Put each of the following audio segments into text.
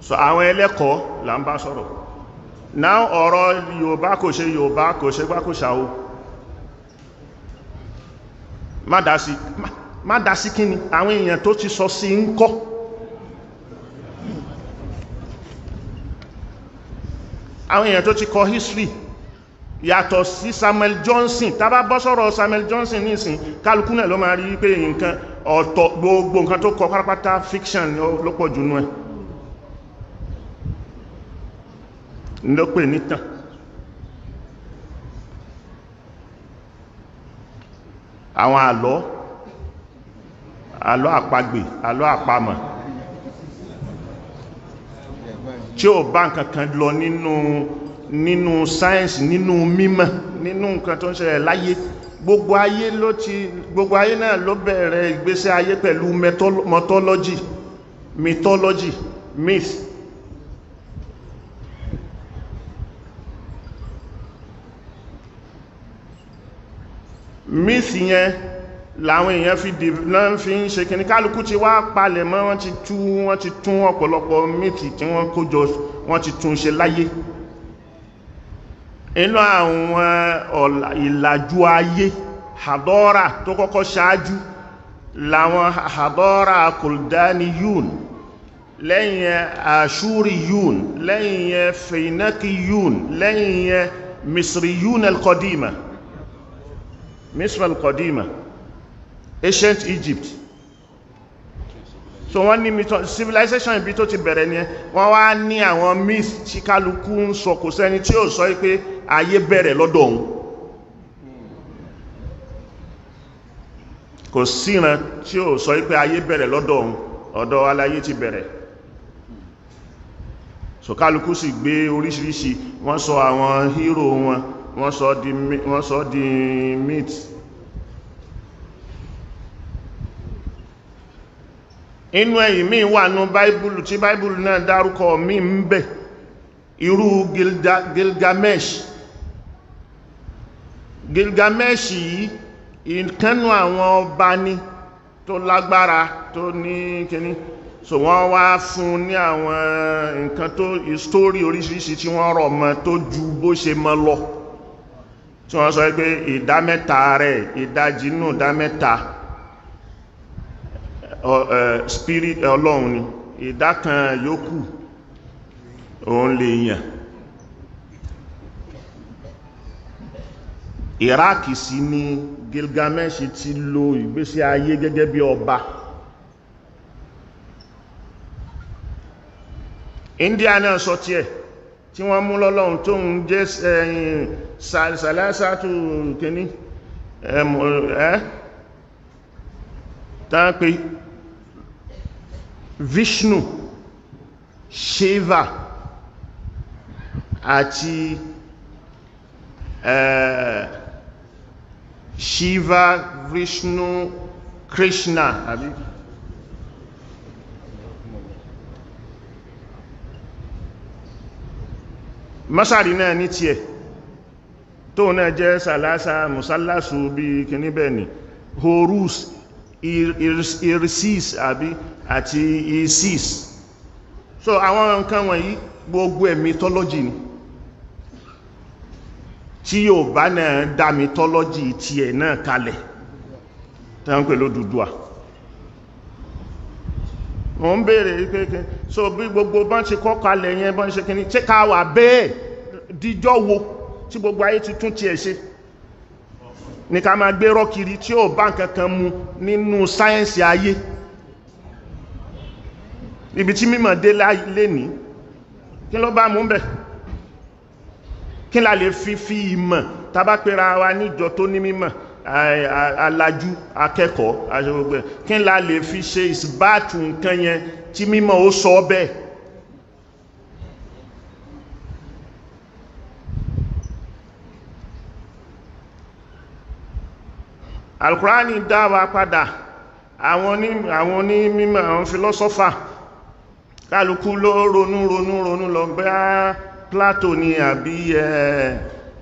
So àwọn ẹlẹ́kọ̀ọ́ là ń bá sọ̀rọ̀ náà. Ọ̀rọ̀ Yorùbá kò ṣe Yorùbá kò ṣe gbá kò ṣàwó, má dá sí, má dá sí. Kíni àwọn èèyàn tó ti sọ sí ń kọ́? Àwọn èèyàn tó ti kọ history yàtọ̀ sí Samuel Johnson. Tá bá bọ́ sọ̀rọ̀ Samuel Johnson nísìn, kálukú náà ló máa rí pé nǹkan ọ̀tọ̀, gbogbo nǹkan tó kọ pátápátá, fiction ló pọ̀ jù nú ẹ̀, ló pè nítàn. Àwọn àlọ́, àlọ́ àpagbè, àlọ́ àpamọ̀ tí ó bá nǹkan kan lọ nínú sáyẹ́nsì, nínú mímọ̀, nínú nǹkan tó ń ṣẹlẹ̀ láyé. Gbogbo ayé ló ti, gbogbo ayé náà ló bẹ̀rẹ̀ ìgbésí ayé pẹ̀lú mythology, myth. Myth yẹn làwọn èèyàn fi dì náà fi ń ṣe kìíní. Kálukú ti wá palẹ̀ mọ́, wọ́n ti tú, wọ́n ti tún ọ̀pọ̀lọpọ̀ myth tí wọ́n kó jọ, wọ́n ti tún ṣe láyé. Inú àwọn ìlàjú ayé, hadọ́ra tó kọ́kọ́ ṣáájú làwọn hadọ́ra Kuldaniyun, lẹ́yìn yẹn Ashuriyun, lẹ́yìn yẹn Feinakiyun, lẹ́yìn yẹn Misriyun al-Qadima, Misr al-Qadima, ancient Egypt. So wọ́n ní civilization, ibi tó ti bẹ̀rẹ̀ ni. Wọ́n wá ní àwọn myth tí kálukú ń sọ. Kò sẹ́ni tí ó sọ pé ayé bẹ̀rẹ̀ lọ́dọ̀ òun. Kò síran tí ó sọ pé ayé bẹ̀rẹ̀ lọ́dọ̀ òun, ọ̀dọ̀ aláyé ti bẹ̀rẹ̀. So kálukú sì gbé oríṣiríṣi, wọ́n sọ àwọn hero wọn, wọ́n sọ di myth. Inú ẹ̀yìn míì wà nú báíbùlù tí báíbùlù náà dárúkọ míì ń bẹ, irú Gilgamesh. Gilgamesh yìí, ìkànnù àwọn ọba ní tó lágbára, tó ní kíní. So wọ́n wá fún ní àwọn nǹkan tó story oríṣiríṣi tí wọ́n rọ̀ mọ́ tó ju bó ṣe mọ́ lọ, tí wọ́n sọ pé ìdá mẹ́ta rẹ̀, ìdajì nù ìdá mẹ́ta, spirit ọlọ́run ni, ìdá kan yòókù òun lè yàn. Iraq sí ni Gilgamesh ti lo ìgbésí ayé gẹ́gẹ́ bí ọba. India náà sọ tí ẹ̀ tí wọ́n mú lọ́lọ́run tó ń jẹ́ ẹ̀yìn sàlásàtù kìíní ẹ́ tán pé Vishnu, Shiva àti Shiva, Vishnu, Krishna, àbí masari náà ní tiẹ̀ tó náà jẹ́ sàlásà musallasu bí kìíní bẹ́ẹ̀ ni Horus, Irsis àbí àti Isis. So àwọn nǹkan wọ̀nyí, gbogbo ẹ̀ mythology ni, tí yóò bá náà dá mythology tiẹ̀ náà kalẹ̀ tí wọ́n ń pè l'Odùduwà. Mo ń béèrè pé so bí gbogbo bọ́n ṣe kọ́ kalẹ̀ yẹn, bọ́n ṣe kíní, ṣé ká wà bẹ́ẹ̀ díjọ́ wo tí gbogbo ayé ti tún tiẹ̀ ṣe ní ká máa gbé rọ́kiri tí ó bá nǹkan kan mu nínú sáyẹ́ǹsì ayé, ibi tí mímọ̀ dé lénìí? Kí ló bá mú bẹ̀? Kí la lè fi ìmọ̀ tàbá pera wa níjọ tó ní mímọ̀, alájú, akẹ́kọ̀ọ́ aṣọ́gbẹ̀, kí la lè fi ṣe ìsìbáàtù nǹkan yẹn tí mímọ̀ ó sọ bẹ́ẹ̀? Alkùránì dá wa padà. Àwọn onímọ̀, àwọn philosopher, kálukú ló ronú ronú ronú lọ bẹ́. Plato ni àbí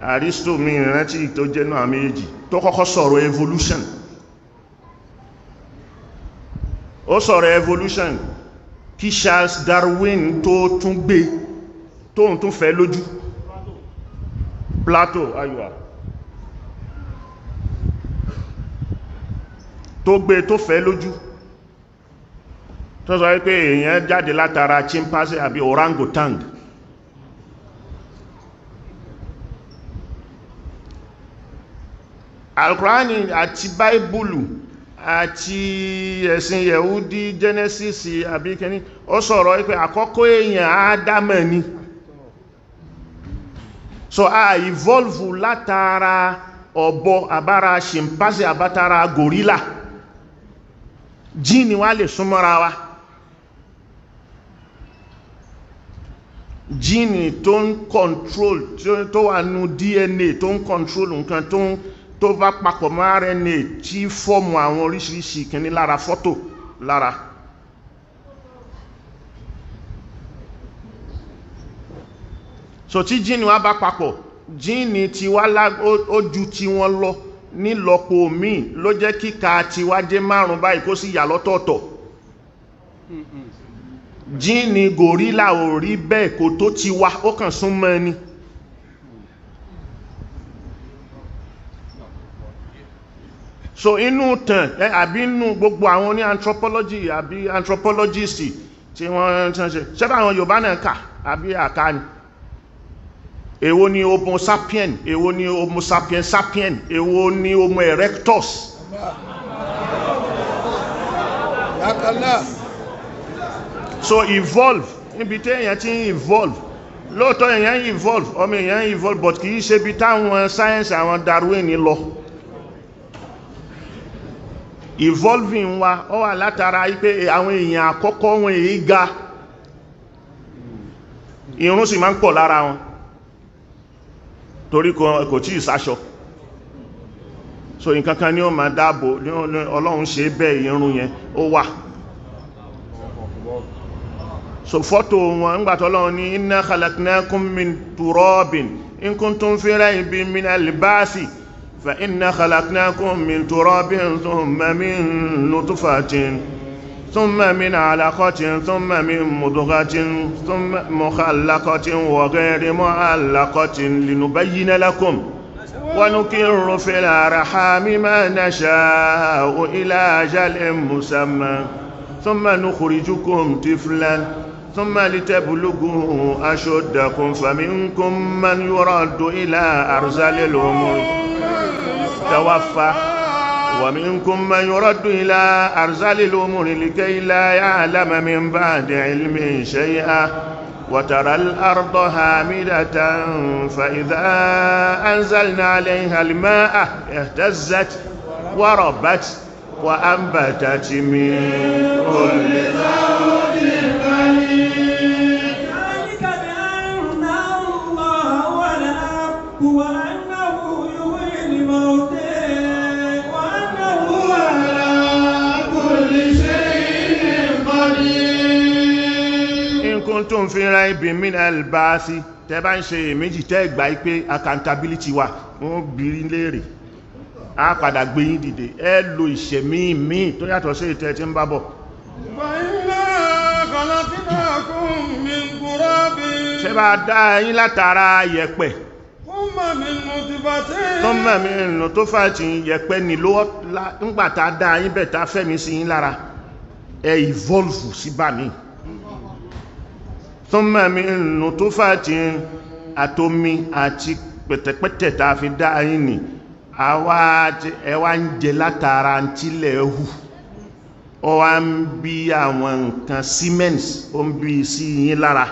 Aristo, mi ìrántí tó jẹ́ náà méjì tó kọ́kọ́ sọ̀rọ̀ evolution. Ó sọ̀rọ̀ evolution. Kí Charles Darwin tó tún gbé, tóun tún fẹ́ lójú. Plato ayùwà tó gbé tó fẹ́ lójú, tó sọ wípé èèyàn jáde látara chimpanzee àbí orangutan. Alkùránì àti Báíbùlù àti ẹ̀sìn Yẹ̀húdí, Genesis àbí kẹni, ó sọ̀rọ̀ wípé àkọ́kọ́ èèyàn Ádámọ̀ ni. So a evolve látara ọ̀bọ àbára chimpanzee àbátara gorilla. Jíìnì wa lè súnmọ́ra wa. Jíìnì tó ń control, tó wà nú DNA tó ń control nǹkan tó bá papọ̀ mọ́ RNA tí fọ́ọ̀mù àwọn oríṣiríṣi ìkíní lára fọ́tò lára. So tí jíìnì wa bá papọ̀, jíìnì tí wá ó ju tí wọ́n lọ nílọ́po míì, ló jẹ́ kíka tí wá jẹ́ 5 báyìí kó sì yà lọ́tọ̀ọ̀tọ̀. Jíìnì gòrílà ò rí bẹ́ẹ̀, kò tó ti wá, ó kàn súnmọ́ ni. So inú tàn àbí inú gbogbo àwọn ní anthropology àbí anthropologist tí wọ́n ń ṣe, ṣẹ́bà àwọn Yorùbá náà kà àbí àká ni. Èwo ni homo sapien, èwo ni homo sapien sapien, èwo ni homo erectus? So evolve, níbi tí èèyàn ti ń evolve, lóòótọ́ èèyàn evolve, ọmọ èèyàn evolve, but kìí ṣe bí táwọn science àwọn Darwin lọ. Evolving wa ó wà látara wípé àwọn èèyàn àkọ́kọ́ wọn èyí ga, irun sì máa ń pọ̀ lára wọn torí kò tí ìsáṣọ. So nǹkankan ni ó máa dáàbò, Ọlọ́run ṣe bẹ́ẹ̀, irun yẹn ó wà. So fọ́tò wọn ńgbàtí Ọlọ́run ní inna khalaqnakum min turabin in kuntum fi raybin minal ba'thi fa inna khalaqnakum min turabin thumma min nutfatin thumma min alaqatin thumma min mudghatin thumma mukhallaqatin wa ghayri mu'allaqatin linubayyina lakum wa nukirru fil arhami ma nasha'u ila ajalin musamma thumma nukhrijukum tiflan thumma litablughu ashuddakum faminkum man yuraddu ila arzalil umur tawaffa ومنكم من يرد إلى أرذل الأمور لكي لا يعلم من بعد علم شيئا وترى الأرض هامدة فإذا أنزلنا عليها الماء اهتزت وربت وأنبتت من كل زوج بهيج. ذلك بأن الله هو الحق وأنه يحيي الموتى وأنه على كل شيء قدير. إن كنتم في ريب من البعث, tẹ́ bá ń ṣe èméjì tẹ́ gbà pé accountability wà, wọ́n bi yín léèrè, a padà gbé yín dìde, ẹ lo ìṣẹ̀mí míì tó yàtọ̀ sí ìtẹ́ tí ń bá bọ̀. Ṣé bá dá yín látara yẹ̀pẹ̀, tó mọ̀ mí nù tó fàtí yẹ̀pẹ̀ ní ló ńgbà tá dá yín bẹ̀ tá fẹ́mi sí yín lára, ẹ evolve sí bá mi. Tó mọ̀ mí nù tó fàtí àtomi àti pẹ̀tẹ̀pẹ̀tẹ̀ tá fi dá yín nì, àwa ẹwà ń jẹ látara tílẹ̀ hù, ó wá ń bí àwọn nǹkan siemens, ó ń bí sí yín lára.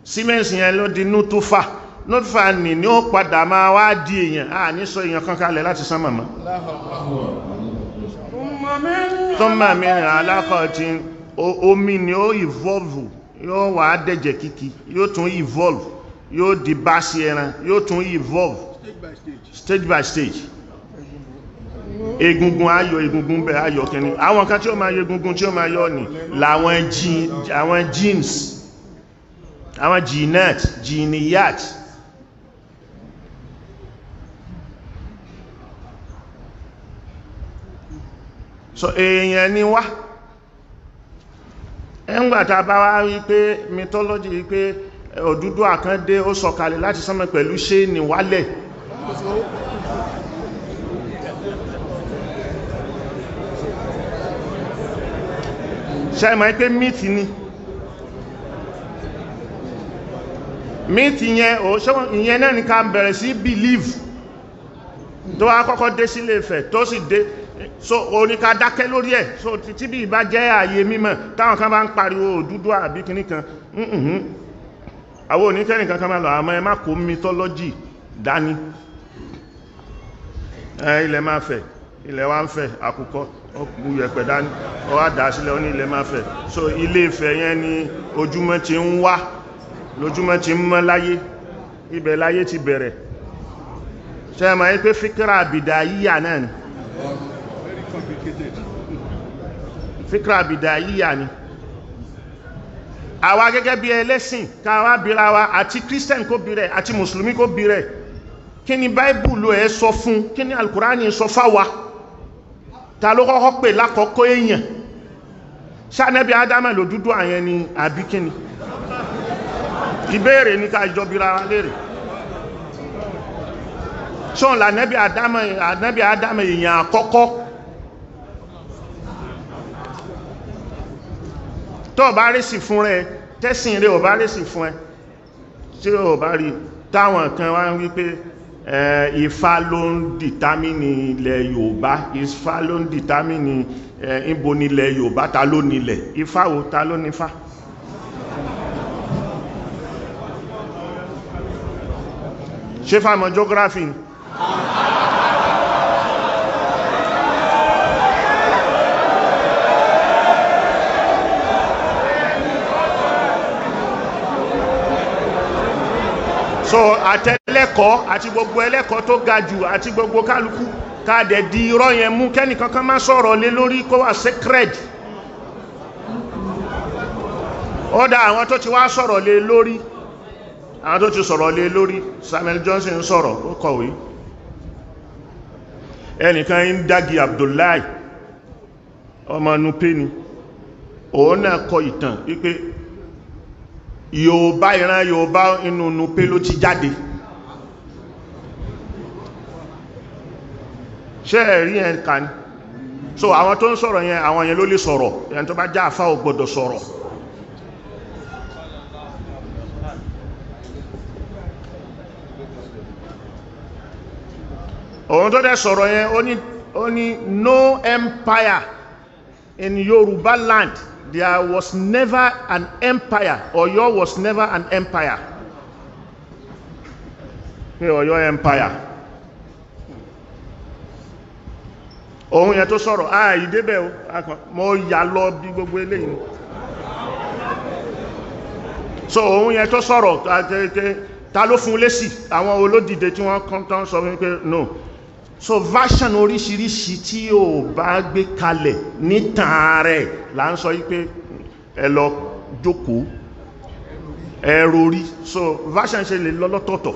Siemens yẹn ló di nútúfà, nútúfà nì ní ó padà máa wá di èèyàn, a ní sọ èèyàn kan kalẹ̀ láti sán màmá. Tó máa mi rìn alákọ̀ọ́tí omi ni ó evolve, yóò wá dẹ̀jẹ̀ kíkí, yóò tún evolve, yóò di bá sí ẹran, yóò tún evolve stage by stage. Egungun ayọ̀, egungun bẹ̀ ayọ̀ kẹni, àwọn kan tí ó máa yọ egungun tí ó máa yọ ní láwọn àwọn genes, àwọn genat, geniyat. So èèyàn ni wá, Ẹ̀ngbàtà bá wá rí pé mythology rí pé Odùduwà kan dé, ó sọ̀kalẹ̀ láti sánmọ̀ pẹ̀lú ṣé ní wálẹ̀. Ṣé mọ̀ pé myth ni? Myth yẹn, ìyẹn náà ní ká bẹ̀rẹ̀ sí believe. Tó wá kọ́kọ́ dé sílé Ifẹ̀ tó sì dé, so o ní ká dákẹ́ lórí ẹ̀. So títí bí ìbá jẹ́ ààyè mímọ̀ táwọn kan bá ń pariwo Odùduwà àbí kìíní kan, àwọn oníkẹ́nì kankan máa lọ, àmọ́ ẹ má kó mythology dání. Ilẹ̀ máa fẹ̀, ilẹ̀ wá ń fẹ̀, àkùkọ ó bu yẹ̀pẹ̀ dání, ó wá dà sílẹ̀, ó ní ilẹ̀ máa fẹ̀. So Ilé Ifẹ̀ yẹn ni ojúmọ́ ti ń wá, lójúmọ́ ti ń mọ́ láyé, ibẹ̀ láyé ti bẹ̀rẹ̀. Ṣé mọ̀ pé fíkírà àbìdà yíyà náà ni? Fíkírà àbìdà yíyà ni. Àwa gẹ́gẹ́ bí ẹlẹ́sìn ká wá bíra wa, àti Christian kó bí rẹ̀, àti Mùsùlùmí kó bí rẹ̀, kí ni Báíbùlù ẹ sọ fún, kí ni Alkùránì sọ fáwa? Ta ló kọ́kọ́ pè lákọ́kọ́ èèyàn? Ṣé Ànábì Ádámà ló dúdú àyẹn ni àbí kí ni? Ìbéèrè ní ká jọ bíra wa léèrè. Ṣóun l'Ànábì Ádámà, Ànábì Ádámà èèyàn àkọ́kọ́? Tó bá rí sí fún rẹ, tẹ́sìn rẹ ò bá rí sí fún ẹ, tí ò bá rí táwọn kan wá ń wí pé Ifá ló ń determine ilẹ̀ Yorùbá, Ifá ló ń determine ìbò nílẹ̀ Yorùbá, ta ló nílẹ̀? Ifá wo, ta ló nífá? Ṣé fáàmọ̀ geography ni? So àtẹlẹ́kọ̀ọ́ àti gbogbo ẹlẹ́kọ̀ọ́ tó ga jù àti gbogbo kálukú káàdẹ̀ di irọ́ yẹn mú, kẹ́nìkankan má sọ̀rọ̀ lé lórí, kó wà sacred. Ó dá àwọn tó ti wá sọ̀rọ̀ lé lórí, àwọn tó ti sọ̀rọ̀ lé lórí, Samuel Johnson sọ̀rọ̀, ó kọ̀wé. Ẹnìkan ń dági Abdullahi ọmọ Nupe ni, òun náà kọ ìtàn wípé Yorùbá, ìran Yorùbá inú Nupe ló ti jáde. Ṣé ẹ̀rí yẹn kà ní? So àwọn tó ń sọ̀rọ̀ yẹn, àwọn yẹn ló lè sọ̀rọ̀, ẹni tó bá já àfá ò gbọdọ̀ sọ̀rọ̀. Òun tó dẹ̀ sọ̀rọ̀ yẹn, ó ní no empire in Yorùbá land, there was never an empire, Ọ̀yọ́ was never an empire. Pé Ọ̀yọ́ empire. Òun yẹn tó sọ̀rọ̀, àà ìdébẹ̀ o, mo yà lọ bí gbogbo eléyìí ni. So òun yẹn tó sọ̀rọ̀, ta ló fún lésì? Àwọn olódìde tí wọ́n kàn tán sọ wípé no. So version oríṣiríṣi tí o bá gbé kalẹ̀ nítàn rẹ̀ là ń sọ wípé ẹ lọ jókòó, ẹ rorí. So version ṣe lè lọ lọ́tọ̀ọ̀tọ̀.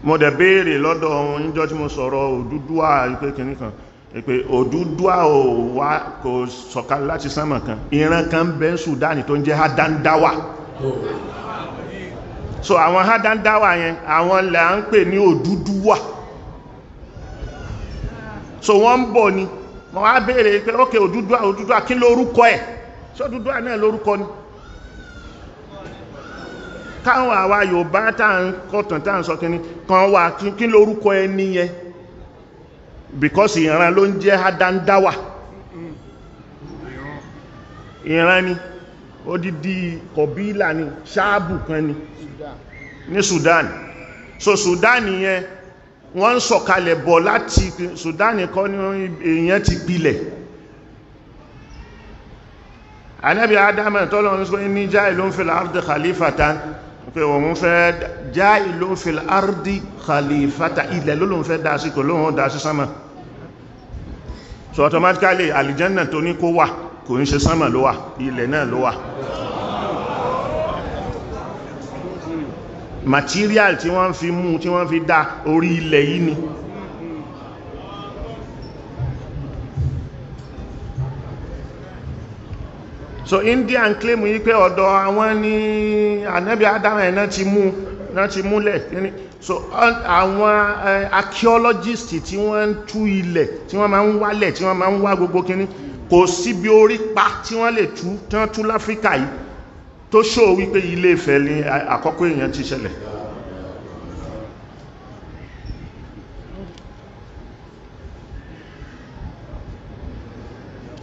Mo dẹ̀ béèrè lọ́dọ̀ ohun níjọ́ tí mo sọ̀rọ̀ Odùduwà wípé kìíní kan, pé Odùduwà ò wá, kò sọ̀kalẹ̀ láti sánmà kan, ìran kan ń bẹ ní Sudan tó ń jẹ́ Hadandawa. So àwọn Hadandawa yẹn, àwọn là ń pè ní Odùduwà. So wọ́n ń bọ̀ ni, mo wá béèrè pé ok, Odùduwà, Odùduwà kí lórúkọ ẹ̀? Ṣé Odùduwà náà lórúkọ ni? Káwọn àwa Yorùbá tá ń kọ̀tàn tá ń sọ kíní kan wà, kí lórúkọ ẹni yẹn? Because ìran ló ń jẹ́ Hadandawa. Ìran ni, odidi kọ̀bílà ni, ṣáàbù kan ni ní Sudan. So Sudan yẹn wọ́n ń sọ̀kalẹ̀ bọ̀ láti Sudan kọ́ ní èèyàn ti gbilẹ̀. Ànábì Ádámù tọ́lọ́run sọ ní ja'ilun fil ardi khalifatan, pé òun fẹ́ ja'ilun fil ardi khalifatan, ilẹ̀ ló lóun fẹ́ dá sí, kò lóun dá sí sánmà. So automatically àlìjẹ́nà tó ní kó wà kò ń ṣe sánmà ló wà, ilẹ̀ náà ló wà. Material tí wọ́n fi mú, tí wọ́n fi dá orí ilẹ̀ yìí ni. So India ń claim yí pé ọ̀dọ̀ àwọn ní ànábì Ádámù ẹ̀ náà ti mú, náà ti múlẹ̀ kíní. So àwọn archaeologist tí wọ́n ń tú ilẹ̀, tí wọ́n máa ń wálẹ̀, tí wọ́n máa ń wá gbogbo kíní, kò síbi orí pa tí wọ́n lè tú, tí wọ́n tú láfíríkà yìí tó ṣó wípé Ilé Ifẹ̀ ní àkọ́kọ́ èèyàn ti ṣẹlẹ̀.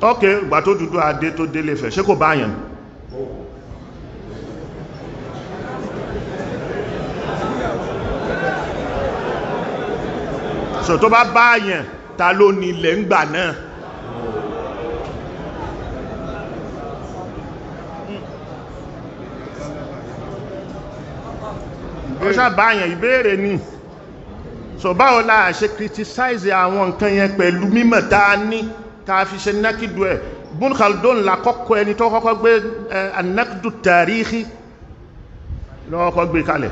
Ok, ìgbà tó dúdú adé tó délé Ifẹ̀, ṣé kò bá yàn? So tó bá bá yàn, ta ló ní ilẹ̀ ń gbà náà? Ó ṣàbáyàn, ìbéèrè ni. So báwo la ṣe criticize àwọn nǹkan yẹn pẹ̀lú mímọ̀ tá a ní, tá a fi ṣe nákìdù ẹ̀? Ibn Khaldun la kọ́kọ́ ẹni tó kọ́kọ́ gbé anákìdù tàríkì lọ́wọ́ kọ́ gbé kalẹ̀.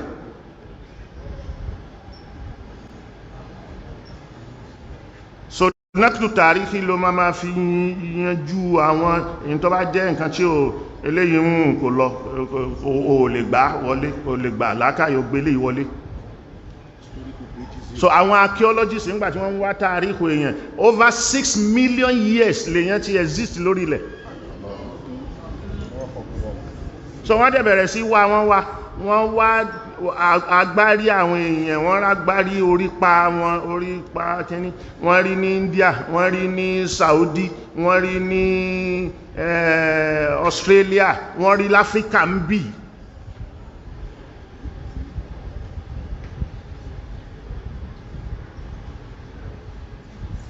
So nákìdù tàríkì ló máa fi yanjú àwọn èyí tó bá jẹ́ nǹkan tí ó eléyìí ń kò lọ, o lè gbà wọlé, o lè gbà lákàyò gbélé ìwọlé. So àwọn archaeologists nígbà tí wọ́n ń wá tàríkù èèyàn, over 6 million years lèèyàn ti exist lórí ilẹ̀. So wọ́n dẹ̀ bẹ̀rẹ̀ sí wá, wọ́n wá, wọ́n wá agbárí àwọn èèyàn, wọ́n rágbárí orí pa wọn, orí pa kíní, wọ́n rí ní India, wọ́n rí ní Saudi, wọ́n rí ní Australia, wọ́n rí láfíríkà ń bì.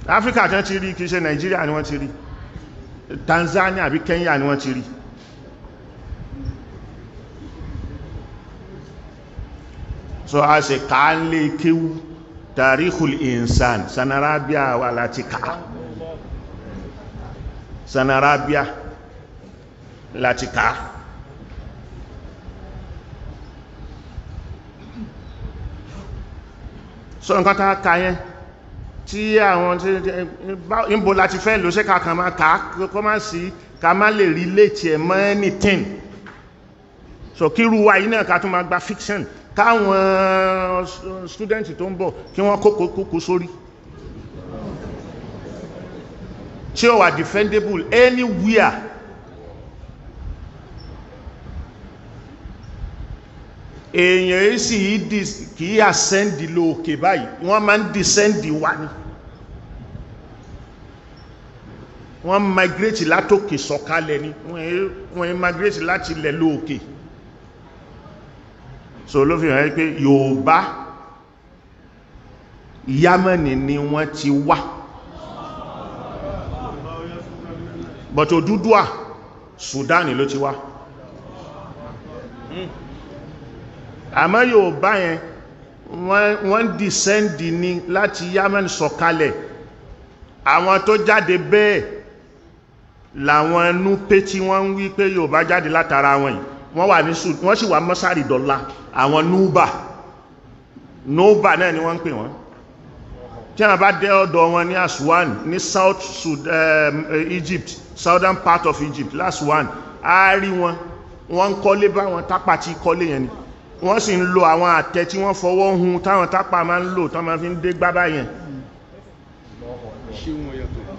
Áfíríkà tán ti rí, kìí ṣe Nàìjíríà ni wọ́n ti rí, Tanzania àbí Kenya ni wọ́n ti rí. So a ṣe ká ń lè kéwú Tarikhul Insan, Sanarabia wà láti ká, Sanarabia láti ká. So nǹkan tá ká yẹn tí àwọn tí ń bò láti fẹ́ lò, ṣe ká kàn máa ká kó má sí ká má lè relate ẹ̀ mọ́ anything. So kírú wa yìí náà ká tún máa gba fiction, káwọn student tó ń bọ̀ kí wọ́n kókó kókó sórí tí ó wà defendable anywhere. Èèyàn sì kìí ascend lóòkè báyìí, wọ́n máa ń descend wá ní, wọ́n migrate látòkè sọ̀kalẹ̀ ni, wọ́n migrate láti ilẹ̀ lóòkè. So ló fi hàn pé Yorùbá Yámánì ni wọ́n ti wá, but Odùduwà Sudan ló ti wá. Àmọ́ Yorùbá yẹn wọ́n descend ní láti Yámánì sọ̀kalẹ̀. Àwọn tó jáde bẹ́ẹ̀ làwọn Núpé tí wọ́n ń wí pé Yorùbá jáde látara wọn yìí, wọ́n wà ní wọ́n sì wà mọ́sárì dọ́là. Àwọn Núbà, Núbà náà ni wọ́n ń pè wọ́n. Tí wọ́n bá dé ọ̀dọ̀ wọn ní Aswan ní South Egypt, southern part of Egypt, lAswan, á rí wọn, wọ́n ń kọ́lé bá wọn tápà tí kọ́lé yẹn ni. Wọ́n sì ń lo àwọn àtẹ tí wọ́n fọwọ́ hun táwọn tápà máa ń lò tán máa fi ń dé gbábá yẹn.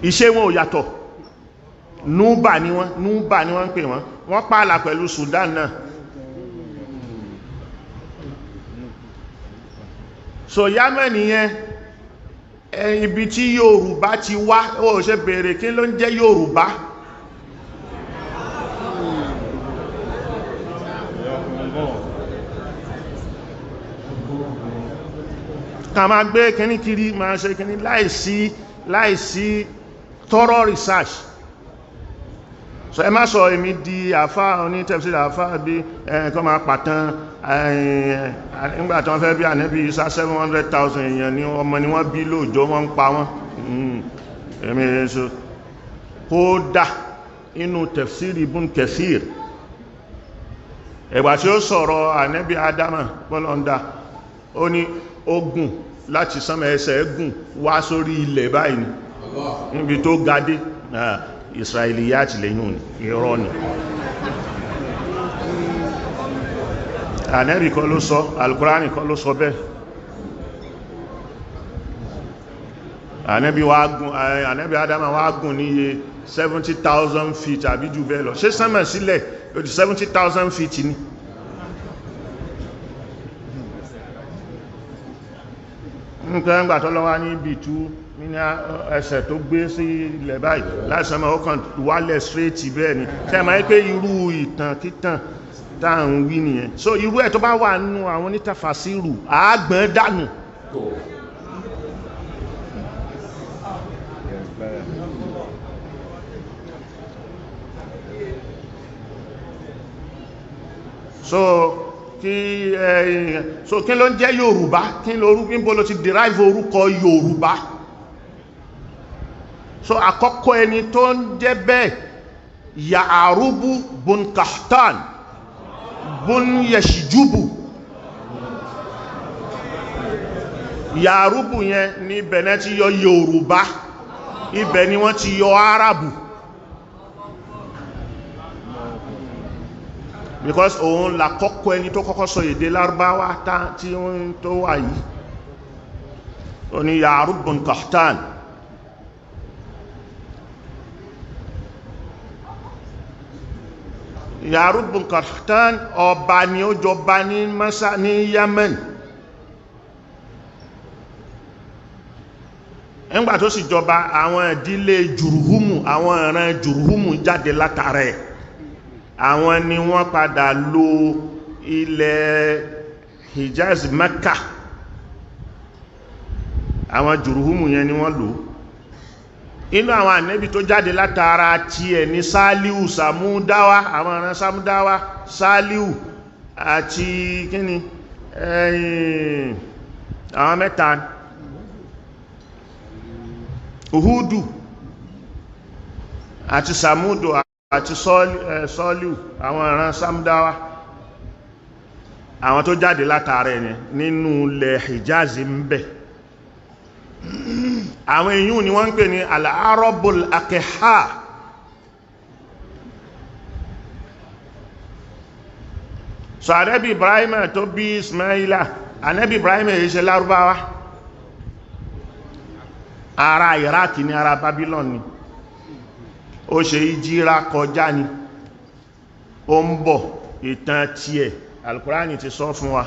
Iṣẹ́ wọn ò yàtọ̀. Núbà ni wọ́n, Núbà ni wọ́n ń pè wọ́n. Wọ́n pààlà pẹ̀lú Sudan náà. So Yámánì yẹn, ibi tí Yorùbá ti wá, ó ṣe bèèrè kí ló ń jẹ́ Yorùbá. Ká máa gbé kíní kiri, máa ṣe kíní láìsí, láìsí thorough research. So ẹ má sọ èmi di àfá oní tafsir, àfá bí ẹ̀kọ́ máa pàtàn nígbà tí wọ́n fẹ́ bí Ànábì Ìsá 700,000 èèyàn ní ọmọ ni wọ́n bí lóòjọ́, wọ́n ń pa wọ́n. Èmi so kódà inú tafsir Ibn Kathir, ẹ̀gbà tí ó sọ̀rọ̀ Ànábì Ádámà bọ́lọ́ndà, ó ní ogun láti sánmà ẹsẹ̀ gùn wá sórí ilẹ̀ báyìí ni níbi tó gadé. Israiliyat lẹ́yìn ní irọ́ ni. Ànábì kọ́ ló sọ, Alkùránì kọ́ ló sọ bẹ́ẹ̀. Ànábì wá gùn, Ànábì Ádámà wá gùn níye 70,000 feet àbí jù bẹ́ẹ̀ lọ. Ṣé sánmà sílẹ̀ ó di 70,000 feet ni? Nígbà tó lọ́wọ́ ní ibi tú ní ẹsẹ̀ tó gbé sí ilẹ̀ báyìí láìsánmà ó kàn wálẹ̀ straight bẹ́ẹ̀ ni. Ṣé máa pé irú ìtàn kítàn tá à ń wí nìyẹn. So irú ẹ̀ tó bá wà nínú àwọn onítàfàsírù àágbọ̀n dànù. So kí so kí ló ń jẹ́ Yorùbá, kí ló orúkọ níbo ló ti derive orúkọ Yorùbá? So àkọ́kọ́ ẹni tó ń jẹ́ bẹ́ẹ̀, Ya'arubu bun Kahtan bun Yashijubu. Ya'arubu yẹn ní ibẹ̀ náà ti yọ Yorùbá, ibẹ̀ ni wọ́n ti yọ Árábù, because òun làkọ́kọ́ ẹni tó kọ́kọ́ sọ èdè Lárúbáwá tí ó ń tó wà yìí. Ó ní Ya'rub bun Kahtan. Ya'rub bun Kahtan ọba ni ó jọba ní Masa ní Yemen. Nígbà tó sì jọba, àwọn ìdílé Jùrùhùmù, àwọn ìran Jùrùhùmù jáde látara ẹ̀. Àwọn ni wọ́n padà lò ilẹ̀ Hijaz, Mecca. Àwọn Jùrùhùmù yẹn ni wọ́n lò. Inú àwọn ànẹ́bì tó jáde látara tí ẹ̀ ní Sálíù, Sàmúdáwá, àwọn ìran Sàmúdáwá, Sálíù àti kíni ẹ̀yìn àwọn mẹ́ta, Uhudu àti Sàmúdù àti Sọ́líù, àwọn ìran Sàmúdáwá, àwọn tó jáde látara ẹni nínú ilẹ̀ Hijaz ń bẹ. Àwọn èyún ni wọ́n ń pè ní al-Arabul Akiha. So Ànábì Ibrahim tó bí Ismaila, Ànábì Ibrahim èyí ṣe Lárúbáwá, ará Iraq ní, ará Babylon ni. Ó ṣe ìjírá kọjá ni, ó ń bọ̀. Ìtàn tiẹ̀ Al-Qur'ani ti sọ fún wa.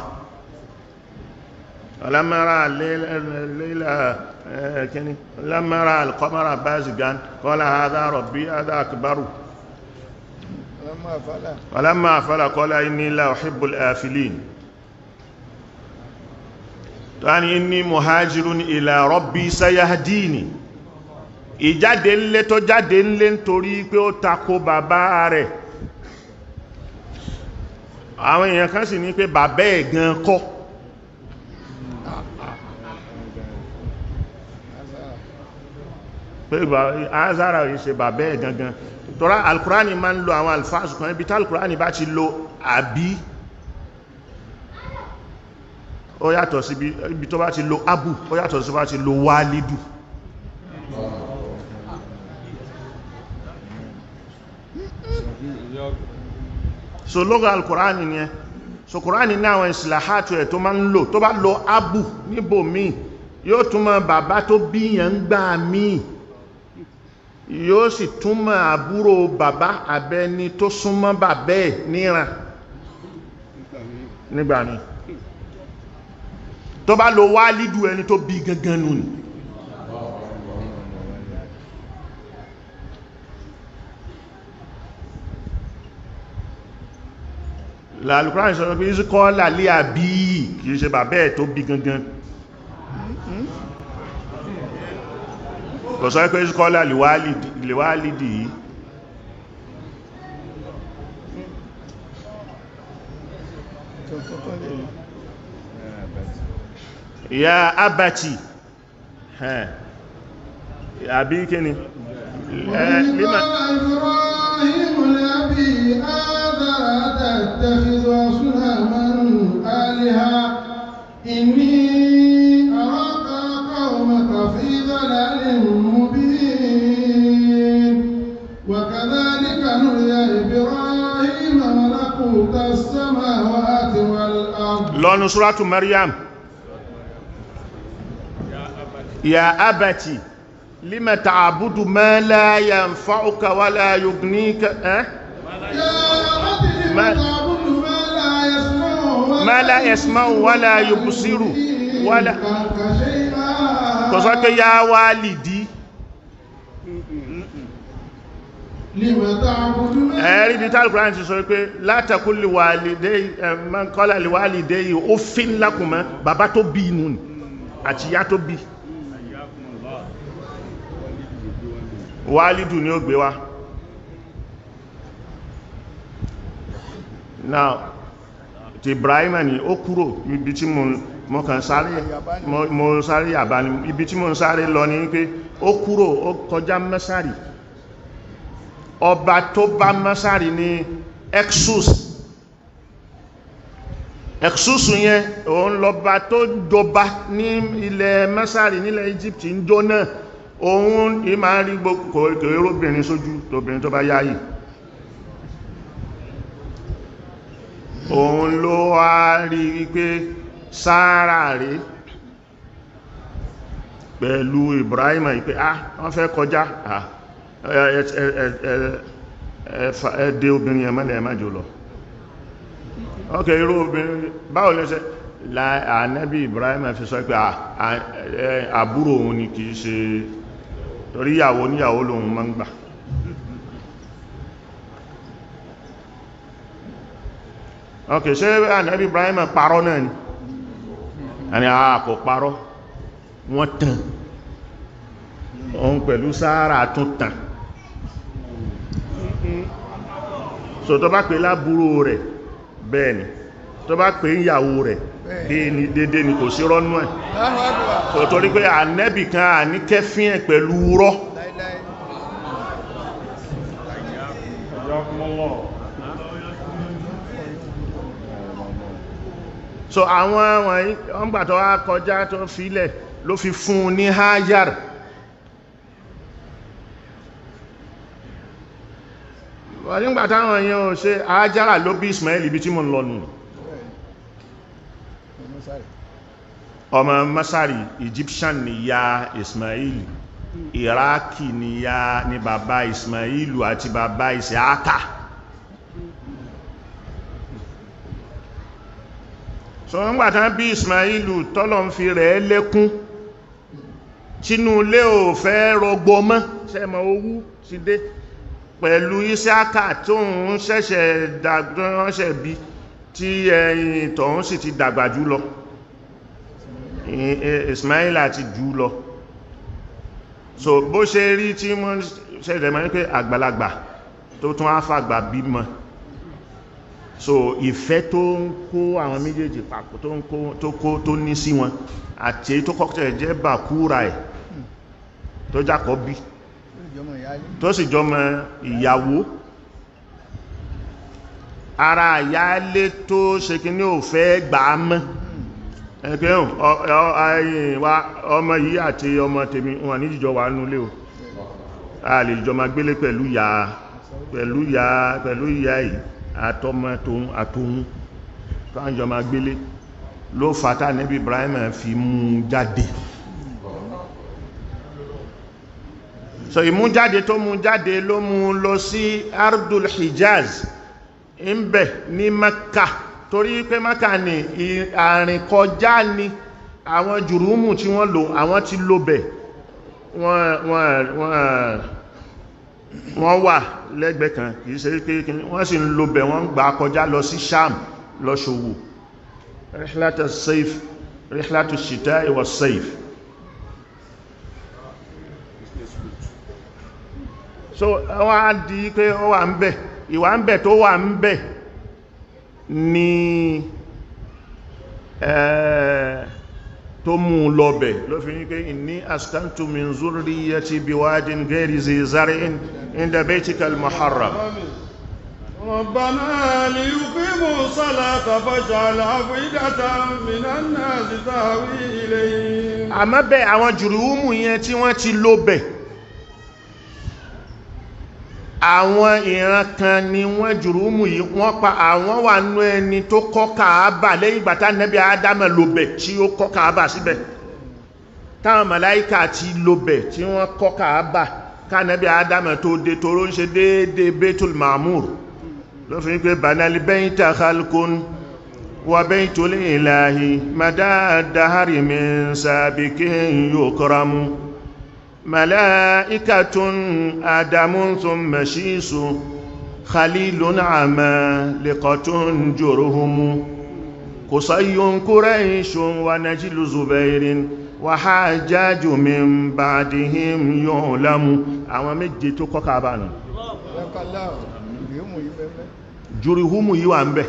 Ọlámẹ́ra lẹ́lẹ́ kíní, ọlámẹ́ra al-qamara bazigan qala hadha rabbi hadha akbaru ọlámẹ́ afala qala inni la uhibbul afilin. Tani inni muhajirun ila rabbi sayahdini. Ìjáde ńlé tó jáde ńlé nítorí pé ó tako bàbá rẹ̀. Àwọn èèyàn kan sì ní pé bàbá ẹ̀ gan kọ́. Pé Azara yìí ṣe bàbá ẹ̀ gangan. Tọ́rá Alkùránì máa ń lo àwọn alfáàsù kan, ibi tí Alkùránì bá ti lo àbí ó yàtọ̀ sí ibi tó bá ti lo abu, ó yàtọ̀ sí bá ti lo wálídù. So lọ́gọ̀ alkùránì ni ẹ. So kùránì ní àwọn ìsìláhàtù ẹ̀ tó máa ń lò. Tó bá lo abu níbò míì, yóò túnmọ̀ bàbá tó bíyàn gbà míì, yóò sì túnmọ̀ àbúrò bàbá abẹni tó súnmọ́ bàbá ẹ̀ níran nígbà míì. Tó bá lo wálídù, ẹni tó bí gangan nù ni. L'Al-Qur'an sọ pé ìsìnkọ́ lálé àbí kìí ṣe bàbá ẹ̀ tó bí gangan. Kò sọ pé ìsìnkọ́ lálé yìí. Ya abati, àbí kíni? Lima Ibrahim li تتخذ أصناما آلهة إني أراك قومك في ضلال مبين وكذلك نري إبراهيم إبراهيم ملكوت السماوات والأرض. Lọ́nu Súrátù Maryam, ya abati lima ta'budu ma la yanfa'uka wa la yughnika يا أبت لم تعبد ما لا يسمع ما لا يسمع ولا يبصر ولا ينفعك شيئا. Kò sọ pé ya walidi. لم تعبد ما Ẹ̀rí bí tí Al-Qur'an ti sọ pé la taqul li walidayhi, man qala li walidayhi uffin lakuma, bàbá tó bí inú ni àti ìyá tó bí. Wálìdù ni ó gbé wá. Now ti Ibrahim ni ó kúrò ibi tí mo kàn sáré, mo sáré àbá ní ibi tí mo ń sáré lọ ní pé ó kúrò, ó kọjá Mẹ́sàrì. Ọba tó bá Mẹ́sàrì ní Exus. Exus yẹn òun lọba tó jọba ní ilẹ̀ Mẹ́sàrì, nílẹ̀ Egypt ń jọ náà. Òun ní máa rí gbogbo kòróbìnrin sójú, tóbìnrin tó bá yáyì. Òun ló wá rí wípé Sáárà rí pẹ̀lú Ibrahim ìpé ah wọ́n fẹ́ kọjá, ah ẹ dé obìnrin yẹn mọ́lẹ̀, ẹ má jò lọ. Ok, irú obìnrin báwo lẹ́sẹ̀ Ànábì Ibrahim fi sọ pé àbúrò òun ni, kìí ṣe torí ìyàwó níyàwó lòun máa ń gbà. Ok, ṣé Ànábì Ibrahim parọ́ náà ni? Àní àà kò parọ́, wọ́n tàn òun pẹ̀lú Sáárà tún tàn. So tó bá pè lábúrò rẹ̀ bẹ́ẹ̀ ni, tó bá pè ìyàwó rẹ̀ dédé ni, kò sí rọ́nú ẹ̀. Allahu Akbar. So torí pé Ànábì kan àní kẹfín ẹ̀ pẹ̀lú rọ́. Láíláí. So àwọn wọ̀nyí wọ́n gbà tó wá kọjá tó filẹ̀ ló fi fún un ní Hajar. Wọ́n nígbà táwọn èèyàn ò ṣe Hajara ló bí Ismail, ibi tí mo ń lọ nù. Ọmọ Masari, Egyptian ni ya Ismail, Iraki ni ya ni bàbá Ismailu àti bàbá Isiaka. So wọ́n gbà tán bí Ismailu, tọ́lọ̀ ń fi rẹ̀ lẹ́kún, tínú ilé ò fẹ́ rọgbọ mọ́, sẹ́mọ̀ owú ti dé pẹ̀lú Isiaka tó ń ṣẹ̀ṣẹ̀ dàgbọ́nṣẹ̀ bí, tí ẹ̀yìn tọ̀hún sì ti dàgbà jù lọ, Ismaila ti jù lọ. So bó ṣe rí tí wọ́n ṣẹ̀ṣẹ̀ mọ́ ní pé àgbàlagbà tó tún á fàgbà bímọ. So ìfẹ́ tó ń kó àwọn méjèèjì papọ̀, tó ń kó tó kó tó ní sí wọn, àti èyí tó kọ́kọ́ jẹ́ bàkúrà ẹ̀ tó jákọ́ bí, tó sì jọmọ ìyàwó ara ìyálé tó ṣe kí ní ò fẹ́ gbà á mọ́. Ẹgbẹ́ ọmọ yìí àti ọmọ tèmi wọn ní jíjọ wà nulé o, a lè jọ máa gbélé pẹ̀lú ìyá, pẹ̀lú ìyá, pẹ̀lú ìyá yìí àtọmọ tóun àtóhun káàjọ máa gbélé. Ló fàtà níbi Ibrahim fi mú jáde. So ìmújáde tó mú jáde ló mú lọ sí Ardul Hijaz ń bẹ̀ ní Mecca, torí pé Mecca ní àrìn kọjá ní àwọn jùrúmù tí wọ́n lò, àwọn tí lò bẹ̀, wọ́n wà lẹ́gbẹ̀ẹ́ kan, kìí ṣe pé wọ́n sì ń lò bẹ̀, wọ́n gbà kọjá lọ sí Sham lọ ṣòwò. Rihlatu sayf, rihlatu shita'i wa sayf. So wọ́n á di pé ó wà ń bẹ̀, ìwà ń bẹ̀ tó wà ń bẹ̀ ní tó mú lọ bẹ̀ ló fi ní pé inni askantu min zurriyyati biwadin ghairi zi zar'in inda baytikal muharram. ربنا ليقيموا الصلاة فاجعل أفئدة من الناس تهوي إليهم. Àmọ́ bẹ́ àwọn jùrùmù yẹn tí wọ́n ti lò bẹ̀, Àwọn ìran kan ni wọ́n Jùrúmù yìí, wọ́n pa àwọn wà nú ẹni tó kọ́ Kàábà lẹ́yìn ìgbà tá Nábì Ádámà lóbẹ̀ tí ó kọ́ Kàábà síbẹ̀, táwọn màláíkà ti lóbẹ̀ tí wọ́n kọ́ Kàábà ká Nábì Ádámà tó dé, toró ń ṣe déédéé Baitul Ma'mur ló fi ń pé banal bayta khalqun wa baytul ilahi madá dahari min sabiqin yukramu malaikatun adamun thumma shisu khalilun amaliqatun juruhumu qusayun quraishun wa najlu zubairin wa hajjaju min ba'dihim yu'lamu. Àwọn méje tó kọ́ Káàbà nù. Jùrùhùmù yìí wà ń bẹ̀.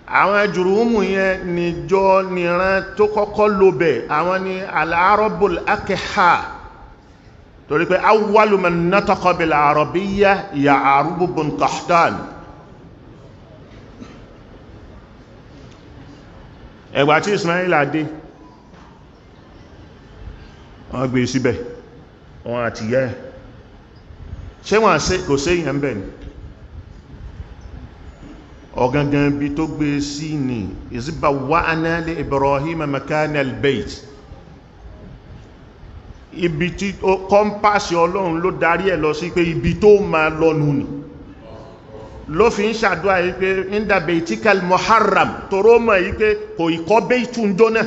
Àwọn Jùrùhùmù yẹn níjọ níran tó kọ́kọ́ lóbẹ̀, àwọn ni al-Arabul Akha, torí pé awwalu man nataqa bil Arabiyya Ya'rub bun Qahtan. Ẹgbà tí Ismaila dé, wọ́n gbé síbẹ̀, wọ́n àti yẹ́ ṣé wọ́n kò sí èyàn bẹ̀ ni. Ọ̀gangan bí tó gbé sí ní ìzíbà wa'ana li Ibrahim makana al-bayt, ibi tí kọ́mpásì Ọlọ́run ló darí ẹ̀ lọ sí pé ibi tó ma lọ́nu ni ló fi ń ṣàdúrà yìí pé inda baytikal muharram, toró mọ̀ yìí pé kò ìkọ́ bẹ́ẹ̀tù ń jóná,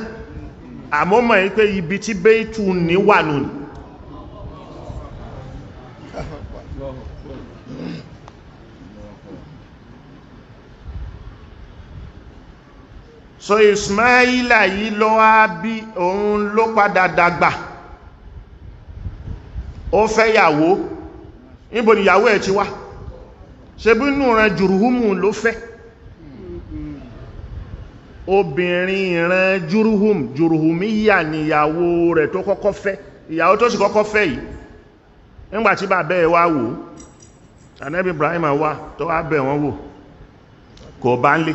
àmọ́ mọ̀ yìí pé ibi tí bẹ́ẹ̀tù ní wà nù ni. So Ismaila yìí ló wá bí, òun ló padà dàgbà, ó fẹ́ yàwó. Níbo ni ìyàwó ẹ̀ ti wá? Ṣe bí inú ìran Jùrùhùmù ló fẹ́? Obìnrin ìran Jùrùhùm, Jùrùhùmíyà ni ìyàwó rẹ̀ tó kọ́kọ́ fẹ́. Ìyàwó tó sì kọ́kọ́ fẹ́ yìí, nígbàtí bàbá ẹ̀ wá wò, Ànábì Ibrahim wá tó wá bẹ̀ wọ́n wò, kò bá ń lé,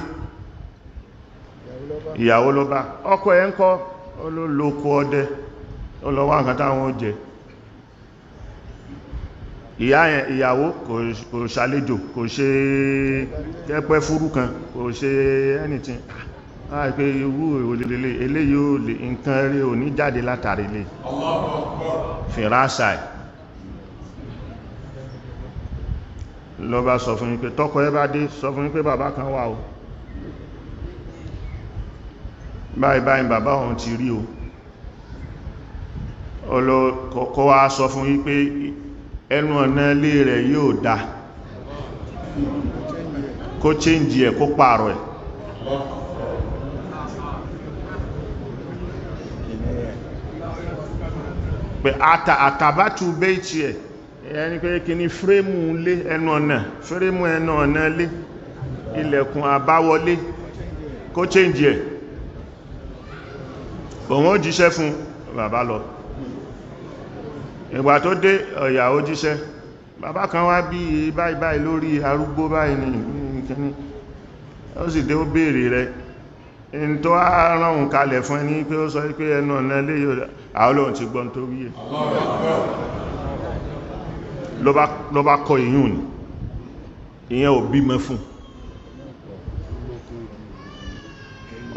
ìyàwó ló bá. Ọkọ ẹ̀ ń kọ́ olólókó ọdẹ, ó lọ wá nǹkan táwọn ó jẹ. Ìyá yẹn, ìyàwó kò ṣàlejò, kò ṣe kẹ́pẹ́ fúrú kan, kò ṣe anything. Láì pé irú òlèlè eléyìí ò lè nǹkan rí ò ní jáde látàrí lè fìrásà ẹ̀. Ló bá sọ fún yín pé tọ́kọ ẹ bá dé, sọ fún yín pé bàbá kan wà o, báyìí báyìí bàbá òun ti rí o. Kọ́ wá sọ fún yín pé ẹnu ọ̀nà ilé rẹ̀ yóò dá, kó change ẹ̀, kó pààrọ̀ ẹ̀. Pé àtàbátù béètì ẹ̀, ẹni pé kí ní fírèmù ilé ẹnu ọ̀nà, fírèmù ẹnu ọ̀nà ilé, ilẹ̀kùn àbáwọlé, kó change ẹ̀. Òun ó jíṣẹ́ fún bàbá lọ. Ìgbà tó dé, ọ̀yà ó jíṣẹ́. Bàbá kan wá bí báyìí báyìí lórí arúgbó báyìí ní kíní, ó sì dé, ó béèrè rẹ̀. In tó á ránhùn kalẹ̀ fún ẹni pé ó sọ pé ẹnu ọ̀nà ilé yóò àwọn olóhun ti gbọ́n tó wíyẹ. Ló bá kọ ìyún ni, ìyẹn ò bímọ fún.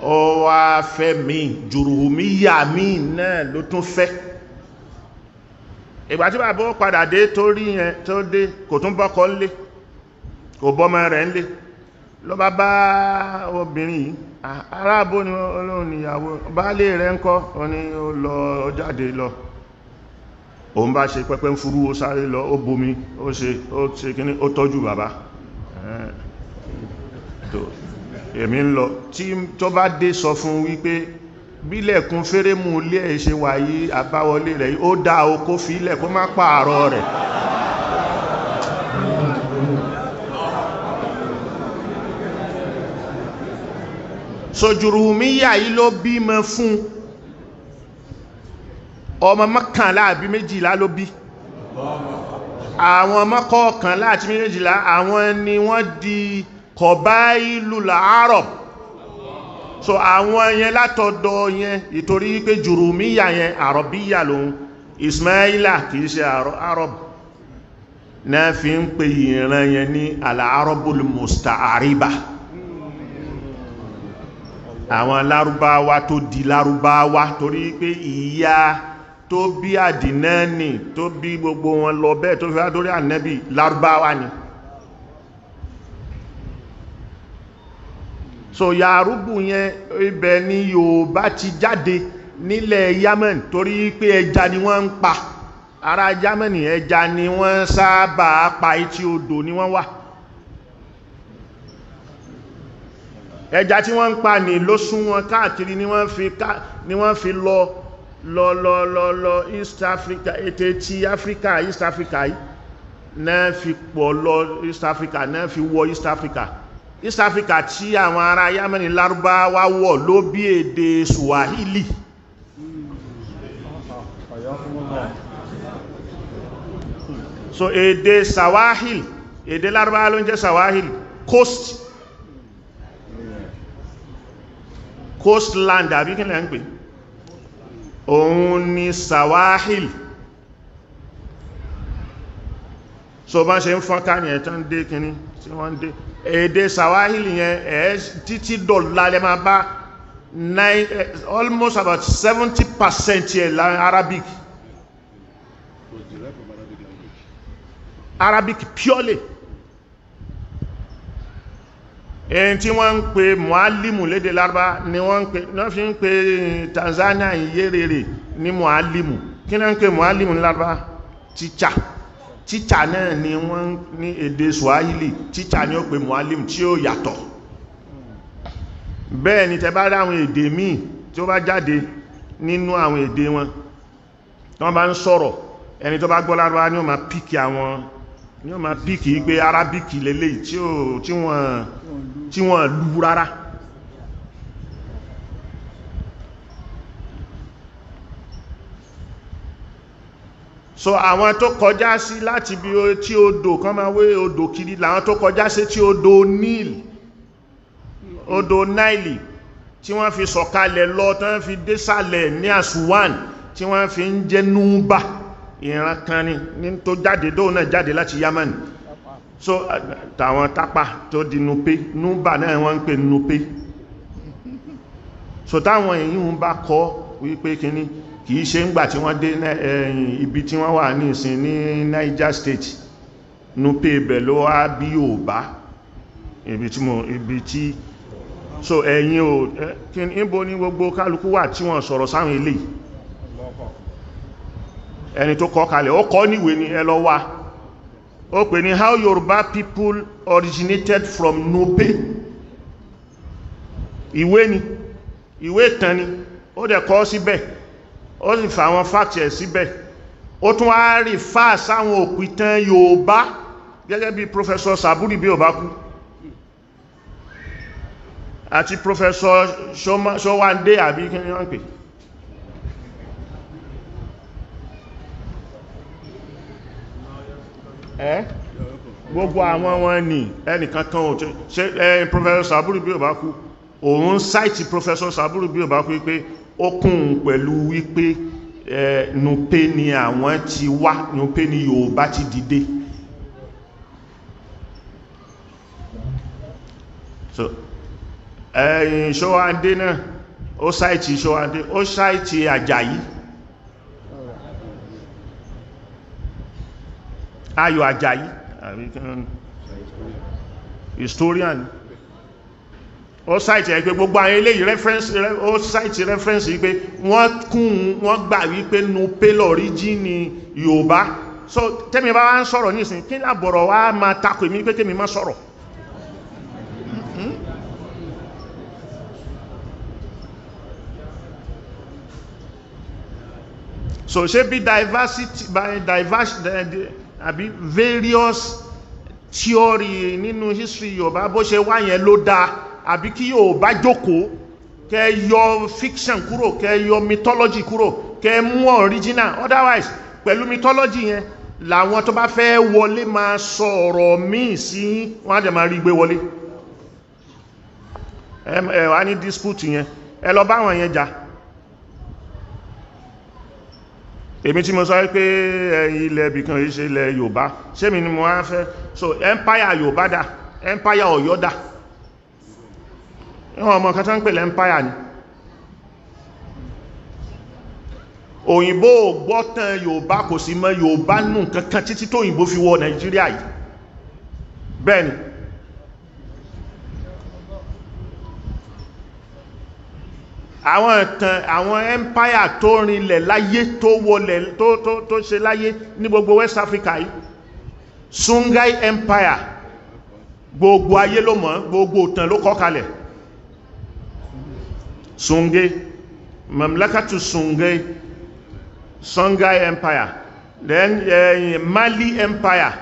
Ó wá fẹ́ mi, Jùrùhùmíyà mi náà ló tún fẹ́. Ìgbà tí bàbá ó padà dé tó rí yẹn tó dé, kò tún bọ́kọ ńlé, kò bọ́mọ rẹ̀ ńlé, ló bá bá obìnrin yìí. Aráàbò ni olóhun ìyàwó, baálé rẹ̀ ń kọ́? Ó ní ó lọ, ó jáde lọ. Òun bá ṣe pẹ́pẹ́ ń fúrú, ó sáré lọ, ó bomi, ó ṣe kíní, ó tọ́jú bàbá. Èmi ń lọ, tí tó bá dé sọ fún wípé bílẹ̀kùn fẹ́rẹ́mù ilé ẹ̀ ṣe wà yí, àbáwọlé rẹ̀ ó dá o, kó fi ilẹ̀ kó má pààrọ̀ rẹ̀. So Jùrùhùmíyà yìí ló bímọ fún ọmọ mọ́kànlá àbí méjìlá ló bí. Àwọn mọ́kànlá àti méjìlá, àwọn ni wọ́n di Qabailul Arab. So àwọn yẹn látọ̀dọ̀ yẹn, ìtorí pé Jùrùmíyà yẹn àrọ̀bíyà lòun, Ismaila kìí ṣe Arab. Náà fi ń pè ìran yẹn ní al-Arabul Musta'ariba, àwọn lárúbáwá tó di lárúbáwá, torí pé ìyá tó bí Àdìnáànì tó bí gbogbo wọn lọ bẹ́ẹ̀ tó fi wá dórí Ànábì lárúbáwá ni. So Yàrúbù yẹn, ibẹ̀ ni Yorùbá ti jáde nílẹ̀ Yemen, torí pé ẹja ni wọ́n ń pa. Ará Germany ẹja ni wọ́n sábà pa, etí odò ni wọ́n wà. Ẹja tí wọ́n ń pa ní ló sún wọn káàkiri, ni wọ́n fi lọ lọ lọ lọ lọ East Africa, ètè tí Africa, East Africa yìí náà fi pọ̀ lọ East Africa, náà fi wọ East Africa. East Africa tí àwọn ará Yámẹ́nì Lárúbáwá wọ̀ ló bí èdè Swahili. So èdè Sawahil, èdè Lárúbáwá ló ń jẹ́ Sawahil, coast, coastland àbí kí lẹ́ ń pè, òun ni Sawahil. So bá ṣe ń fọ́n ká ní ẹ̀tọ́ ń dé kíní tí wọ́n ń dé èdè Sawahil yẹn, ẹ̀ títí dọ̀la lẹ máa bá almost about 70% yẹ Arabic, Arabic purely. Èyí tí wọ́n ń pè mualimu lédè Lárúbá ni wọ́n ń pè, wọ́n fi ń pè Tanzania Nyerere ní mualimu. Kí náà ń pè mualimu ní Lárúbá? Tíṣà. Tíṣà náà ni wọ́n ní èdè Swahili, tíṣà ni ó pè mualimu tí ó yàtọ̀. Bẹ́ẹ̀ ni tẹ́ bá rí àwọn èdè míì tí ó bá jáde nínú àwọn èdè wọn, tí wọ́n bá ń sọ̀rọ̀, ẹni tó bá gbọ́ Lárúbá ni ó máa píkì àwọn, ni ó máa píkì pé Arábíkì lélẹ̀ tí wọ́n lú rárá. So àwọn tó kọjá sí láti bí tí odò kan máa wé odò kiri, làwọn tó kọjá sí tí odò Nile, odò Nile tí wọ́n fi sọ̀kalẹ̀ lọ, tí wọ́n fi désàlẹ̀ ní Aswan, tí wọ́n fi ń jẹ́ Núbà, ìran kan ni tó jáde, dóò náà jáde láti Yemen. So tàwọn tápà tó di Nupe, Núbà náà wọ́n ń pè Nupe. So táwọn èyí ń bá kọ́ wípé kíní kìí ṣe ń gbà tí wọ́n dé ibi tí wọ́n wà ní ìsìn ní Niger State, Nupe ibẹ̀ ló wá bí Yorùbá, ibi tí mo, ibi tí so ẹ̀yin o, kí níbo ní gbogbo kálukú wà tí wọ́n sọ̀rọ̀ sáwọn ilé. Ẹni tó kọ kalẹ̀, ó kọ níwé ni, ẹ lọ wá. Ó pè ní How Yoruba People Originated from Nupe. Ìwé ni, ìwé ìtàn ni, ó dẹ̀ kọ síbẹ̀, ó sì fà àwọn facts ẹ̀ síbẹ̀. Ó tún wá rí fà sáwọn òpìtàn Yorùbá gẹ́gẹ́ bí Professor Saburi bí ó bá kú, àti Professor Sowande àbí kí ni wọ́n pè. Gbogbo àwọn wọn ni ẹnìkan kan ò ṣe. Professor Saburi bí ó bá kú, òun sáìtì Professor Saburi bí ó bá kú wípé ó kún pẹ̀lú wípé Nupe ni àwọn ti wá, Nupe ni Yorùbá ti dìde. So ẹ̀yìn Sowande náà, ó sáìtì Sowande, ó sáìtì Àjàyí, Ayọ̀ Àjàyí, historian. Ó sáìtì ẹ̀ pé gbogbo àwọn eléyìí reference, ó sáìtì reference wípé wọ́n kún, wọ́n gbà wípé Nupe lọ́ríjìnì Yorùbá. So tẹ́mi bá wá ń sọ̀rọ̀ nísìn, kí lábọ̀rọ̀ wá máa takò èmi pé kémi má sọ̀rọ̀? So ṣé bí diversity, by diversity àbí various theory nínú history Yorùbá bó ṣe wá yẹn ló dáa, àbí kí Yorùbá jókòó kẹ́ yọ fiction kúrò, kẹ́ yọ mythology kúrò, kẹ́ mú original? Otherwise pẹ̀lú mythology yẹn làwọn tó bá fẹ́ wọlé máa sọ ọ̀rọ̀ míì sí, wọ́n á dẹ̀ máa rí gbé wọlé. Ẹ wá ní dispute yẹn, ẹ lọ bá wọn yẹn jà. Èmi tí mo sọ pé ilẹ̀ ibìkan yìí ṣe ilẹ̀ Yorùbá, ṣé mi ni mo wá fẹ́? So empire Yorùbá dà, empire Ọ̀yọ́ dà. Ìwọ̀n ọmọ kan tó ń pè lẹ́ empire ni. Òyìnbó gbọ́tàn Yorùbá, kò sí mọ̀ Yorùbá nù kankan títí tó òyìnbó fi wọ Nàìjíríà yìí. Bẹ́ẹ̀ni, àwọn ìtàn àwọn empire tó rinlẹ̀ láyé, tó wọlẹ̀, tó ṣe láyé ní gbogbo West Africa yìí, Songhai Empire, gbogbo ayé ló mọ̀, gbogbo ìtàn ló kọ kalẹ̀. Songhai, Mamlakatu Songhai, Songhai Empire, then Mali Empire,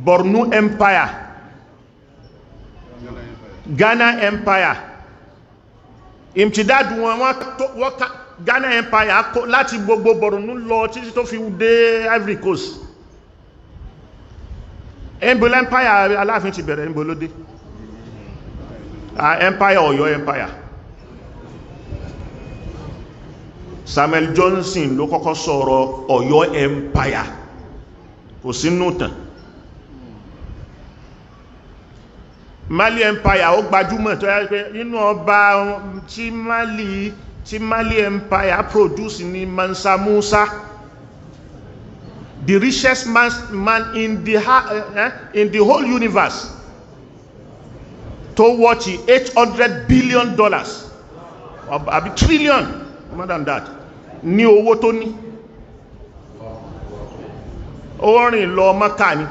Borno Empire, Ghana Empire. Imtidadu wọn, wọ́n Ghana Empire láti gbogbo Borno lọ títí tó fi dé Ivory Coast. Embolo Empire Aláàfin ti bẹ̀rẹ̀, embolo dé Empire Ọ̀yọ́ Empire. Samuel Johnson ló kọ́kọ́ sọ̀rọ̀ Ọ̀yọ́ Empire, kò sínú tàn. Mali Empire ó gbajúmọ̀ tó yẹ pé nínú ọba tí Mali Empire produce ní Mansa Musa, the richest man in the whole universe, tó worth $800 billion àbí trillion, more than that, ní owó tó ní. Ó rìn lọ Mọ́kà ni,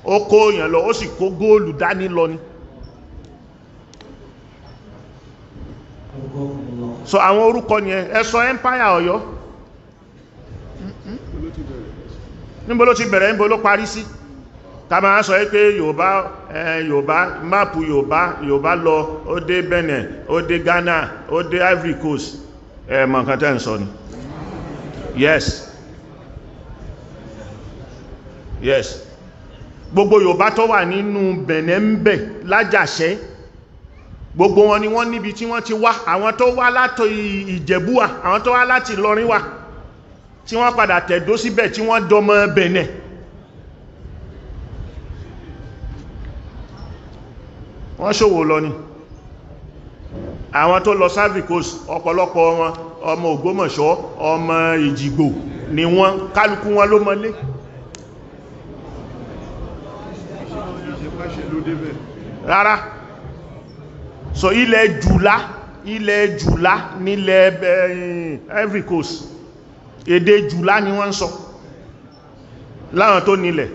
ó kó èèyàn lọ, ó sì kó góòlù dání lọ ni. So àwọn orúkọ ni ẹ sọ. Empire Ọ̀yọ́, níbo ló ti bẹ̀rẹ̀, níbo ló parí sí? Ká máa sọ pé Yorùbá, Yorùbá, map Yorùbá, Yorùbá lọ, ó dé Benin, ó dé Ghana, ó dé Ivory Coast. Ẹ mọ̀ nǹkan tẹ́ ń sọ ni. Yes, gbogbo Yorùbá tó wà nínú Benin ń bẹ̀ lájàṣẹ́, gbogbo wọn ni wọ́n níbi tí wọ́n ti wá. Àwọn tó wá láti Ìjẹ̀bú wà, àwọn tó wá láti Ìlọrin wà, tí wọ́n padà tẹ̀dó síbẹ̀, tí wọ́n dọmọ Benin. Wọ́n ṣòwò lọ ni. Àwọn tó lọ Ivory Coast, ọ̀pọ̀lọpọ̀ wọn ọmọ Ògbómọ̀ṣọ́, ọmọ Ìjìgbò ni wọ́n. Kálukú wọn ló mọlé. Rárá, so ilẹ̀ Jùlá, ilẹ̀ Jùlá nílẹ̀ Ivory Coast, èdè Jùlá ni wọ́n ń sọ láwọn tó nílẹ̀.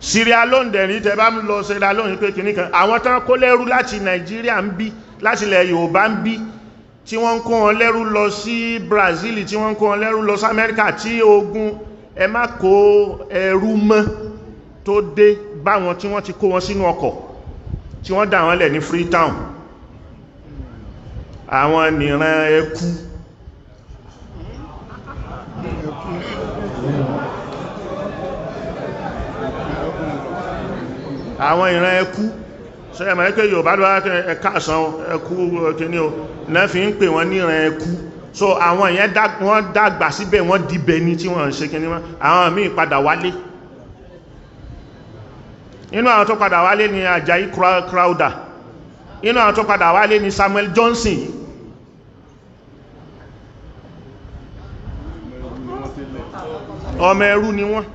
Sierra Leone dẹ̀rí, tẹ bá ń lọ Sierra Leone pé kìíní kan, àwọn tán kó lẹ́rú láti Nàìjíríà ń bí, láti ilẹ̀ Yorùbá ń bí, tí wọ́n ń kó wọn lẹ́rú lọ sí Brazil, tí wọ́n ń kó wọn lẹ́rú lọ sí Amẹ́ríkà, tí ogun ẹ má kó ẹrú mọ́ tó dé bá wọn, tí wọ́n ti kó wọn sínú ọkọ̀, tí wọ́n dà wọ́n lẹ̀ ní Freetown, àwọn nìran ẹkú. Àwọn ìran ẹkú ṣe ẹ̀mọ̀ ẹ́kẹ́ Yorùbá ló wá ẹ̀ká àsán ẹkú kíní o náà fi ń pè wọ́n ní ìran ẹkú. So àwọn ìyẹn wọ́n dàgbà síbẹ̀, wọ́n dìbẹ̀ ní tí wọ́n ń ṣe kíní wọ́n. Àwọn míì padà wálé. Inú àwọn tó padà wálé ni Ajayi Crowther. Inú àwọn tó padà wálé ni Samuel Johnson yìí. Ọmọ ẹrú ni wọ́n.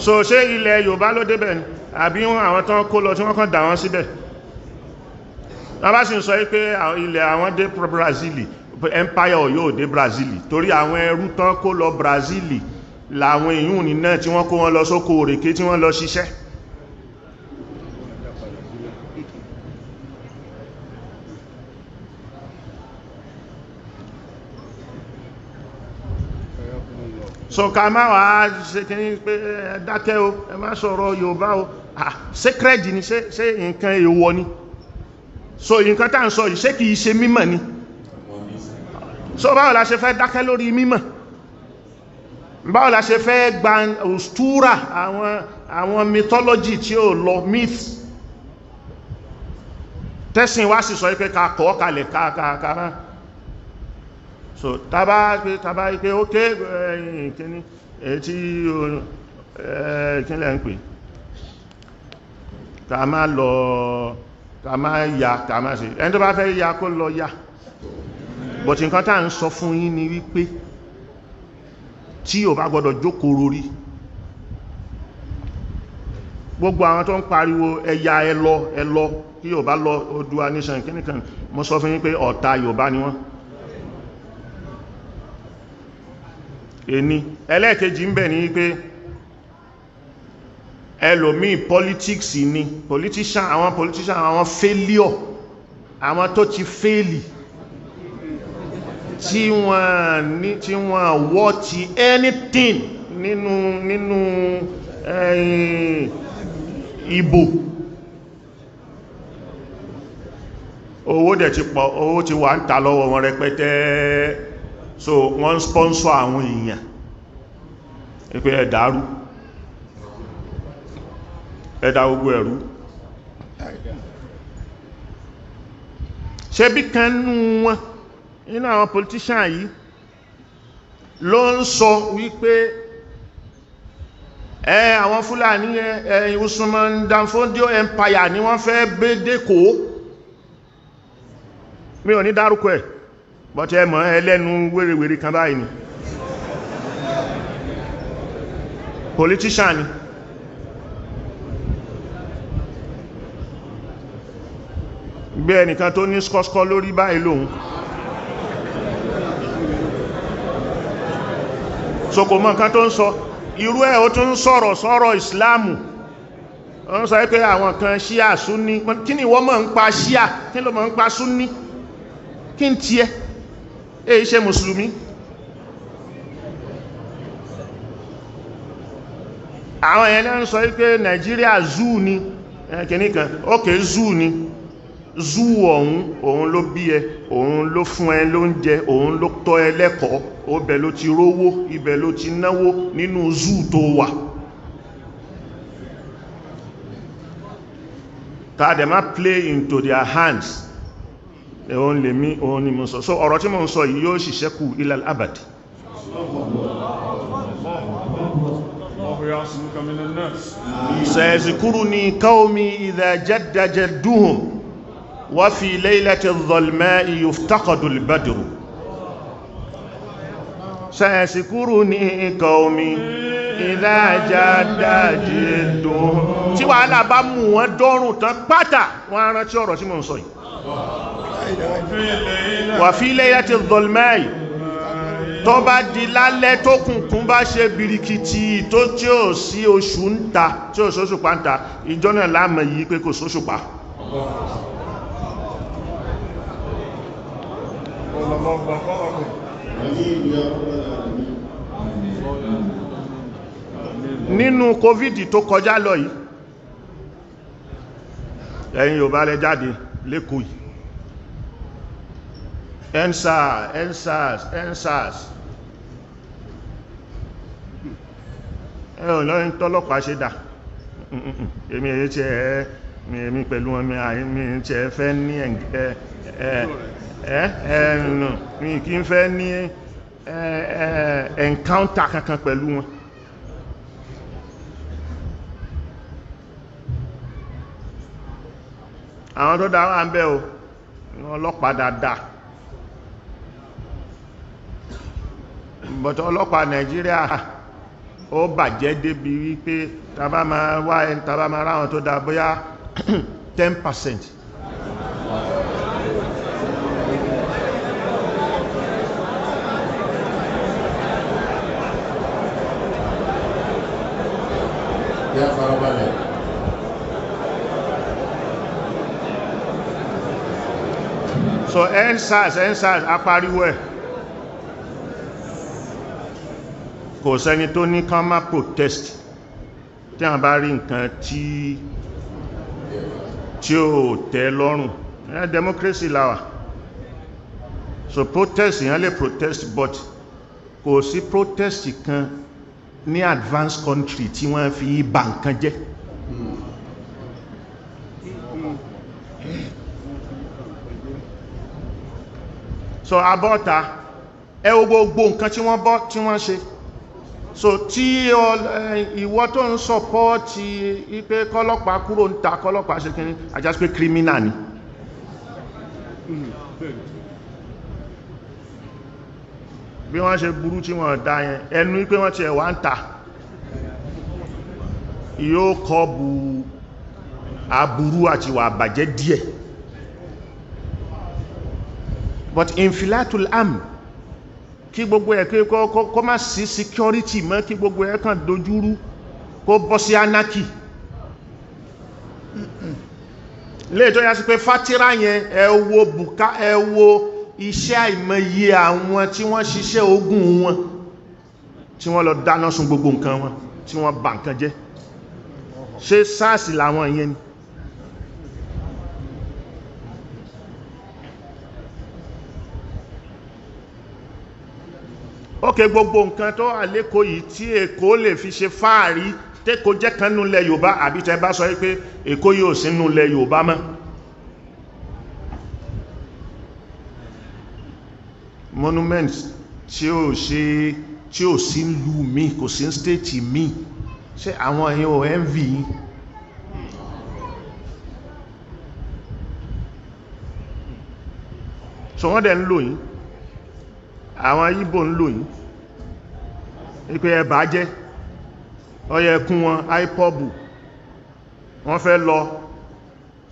So ṣé ilẹ̀ Yorùbá ló débẹ̀ ni, àbí wọn àwọn tán kó lọ tí wọ́n kàn dà wọ́n síbẹ̀? Wọ́n bá sì ń sọ pé ilẹ̀ àwọn dé Brazil, empire yóò dé Brazil, torí àwọn ẹrú tán kó lọ Brazil làwọn èèyàn ní náà tí wọ́n kó wọn lọ sóko òrèké, tí wọ́n lọ ṣiṣẹ́. So ká má wàá ṣe kí ní pé ẹ dákẹ́ o, ẹ má sọ̀rọ̀ Yorùbá o. Ah, sacred ni. Ṣé nǹkan èèwọ̀ ni? So nǹkan tá ń sọ yìí, ṣé kìí ṣe mímọ̀ ni? So báwo la ṣe fẹ́ dákẹ́ lórí mímọ̀? Báwo la ṣe fẹ́ gba òstúrà àwọn mythology tí ó lọ, myths tẹ́sìn wá sì sọ pé ká kọ́ kalẹ̀ káàkàrá. So tàbá pé ókè ẹ̀yìn kíní èyí tí kílẹ̀ ń pè ká má lọ, ká má ya, ká má ṣe ẹni tó bá fẹ́ ya kó lọ ya. But nǹkan tá ń sọ fún yín ni wípé tí ò bá gbọdọ̀ jókòó rórí gbogbo àwọn tó ń pariwo ẹ̀yà ẹlọ ẹlọ kí Yorùbá lọ Oòduà nation kíníkan, mo sọ fún yín pé ọ̀tá Yorùbá ni wọ́n. Ẹni ẹlẹ́ẹ̀kejì ń bẹ ní wípé ẹlòmíì politics ni, politician, àwọn politician, àwọn failure, àwọn tó ti faili, tí wọ́n ní, tí wọ́n wọ́ ti anything nínú ẹ̀yìn ìbò. Owó dẹ̀ ti pọ̀, owó ti wà ń ta lọ́wọ́ wọn rẹpẹtẹ. So wọ́n ń sponsor àwọn èèyàn pé ẹ̀dàrú ẹ̀dà ogun ẹ̀rú. Ṣe bí kan nú wọn nínú àwọn politician yìí ló ń sọ wípé àwọn Fúlàní ẹ Usman Dan Fodio Empire ni wọ́n fẹ́ gbé dẹ́kòó. Mi ò ní dárúkọ ẹ̀, but ẹ mọ̀ ẹlẹ́nu wèrèwèrè kan báyìí ni politician ni. Gbé ẹnìkan tó ní skọ́skọ́ lórí báyìí lòun, so kò mọ̀ nǹkan tó ń sọ. Irú ẹ̀ ó tún sọ̀rọ̀ sọ̀rọ̀ ìsìláàmù, ó ń sọ pé àwọn kan ṣíà súnní. Kí ni ìwọ mọ̀ ń pa ṣíà? Kí ló mọ̀ ń pa súnní? Kí n tiẹ̀ èyí ṣe mùsùlùmí? Àwọn ẹ̀yẹn náà ń sọ pé Nàìjíríà zoo ni, kìíní kan, ókè zoo ni. Zoo ọ̀hún, òun ló bí ẹ, òun ló fún ẹ lóúnjẹ, òun ló tọ́ ẹ lẹ́kọ̀ọ́, ibẹ̀ ló ti rówó, ibẹ̀ ló ti náwó nínú zoo tó wà. Ká dẹ̀ má play into their hands. Òun lè mí, òun ni mo sọ. So ọ̀rọ̀ tí mo ń sọ yìí yóò ṣiṣẹ́ kù ilal abad. Sayazkuruni qawmi idha jadda jadduhum wa fi laylati adh-dhalma'i yuftaqadu al-badru. Sayazkuruni qawmi idha jadda jadduhum. Tí wàhálà bá mú wọn dọ́rùn tán pátá, wọ́n á rántí ọ̀rọ̀ tí mo ń sọ yìí. Wà fi laylati adh-dhalma'i, tó bá di lálẹ́ tó kùnkùn bá ṣe birikiti tó tí ó sí oṣù ń ta, tí ó sóṣùpá ń ta, ìjọ náà láàmọ̀ yìí pé kò sóṣùpá. Nínú COVID tó kọjá lọ yìí, ẹ̀yin Yorùbá lẹ jáde lẹ́kọ̀ọ́ yìí, EndSARS, EndSARS, EndSARS, ẹ ò lọ́rin tọ́lọ́pàá ṣe dà. Èmi èyí tí ẹ èmi pẹ̀lú wọn, mi tí ẹ fẹ́ ní ẹ̀ẹ̀nù, mi kí n fẹ́ ní encounter kankan pẹ̀lú wọn. Àwọn tó dáwà ń bẹ́ o, ọlọ́pàá dáadáa, but ọlọ́pàá Nàìjíríà ó bàjẹ́ débi wípé tàbá máa wá ẹni tàbá máa ráwọn tó dáa bóyá 10%. Ya farabalẹ̀. So EndSARS, EndSARS apariwo ẹ̀, kò sẹ́ni tó ní kán má protest tí a bá rí nǹkan tí ó tẹ́ lọ́rùn. Democracy la wà, so protest, èyàn lè protest, but kò sí protest kan ní advanced country tí wọ́n fi bà nǹkan jẹ́. So abọ́ta ẹ wo gbogbo nǹkan tí wọ́n bọ́ tí wọ́n ṣe. So tí ìwọ tó ń sọpọ́ọ̀tì ipé kọ́lọ́pàá kúrò ń ta kọ́lọ́pàá ṣe kíní, àjásí pé criminal ni. Bí wọ́n ṣe burú tí wọ́n dá yẹn, ẹnu wípé wọ́n ti ẹ̀wà ń ta yóò kọ́ bu aburú àti wà bàjẹ́ díẹ̀. But infilatul am, kí gbogbo ẹ̀ kí kó má sí security mọ́, kí gbogbo ẹ̀ kàn dojúrú, kó bọ́ sí anarchy. Lè tó yá sí pé fátírà yẹn, ẹ wo bùká, ẹ wo iṣẹ́ àìmọye àwọn tí wọ́n ṣiṣẹ́ ogun wọn, tí wọ́n lọ dáná sun gbogbo nǹkan wọn, tí wọ́n bà nǹkan jẹ́. Ṣé SARS làwọn yẹn ni? Ókè, gbogbo nǹkan tó àlékò yìí tí Èkó lè fi ṣe fáàrí, tẹ́kò jẹ́ kan núlẹ̀ Yorùbá, àbí tẹ́ bá sọ wípé Èkó yóò sí núlẹ̀ Yorùbá mọ́. Monument tí ó ṣe tí ó sí lú mi, kò sí state mi, ṣé àwọn èèyàn ò envy yín? So wọ́n dẹ̀ ń lò yín, àwọn Ìgbò ń lò yín wípé ẹ bà jẹ́, ọyẹ kún wọn IPOB wọ́n fẹ́ lọ,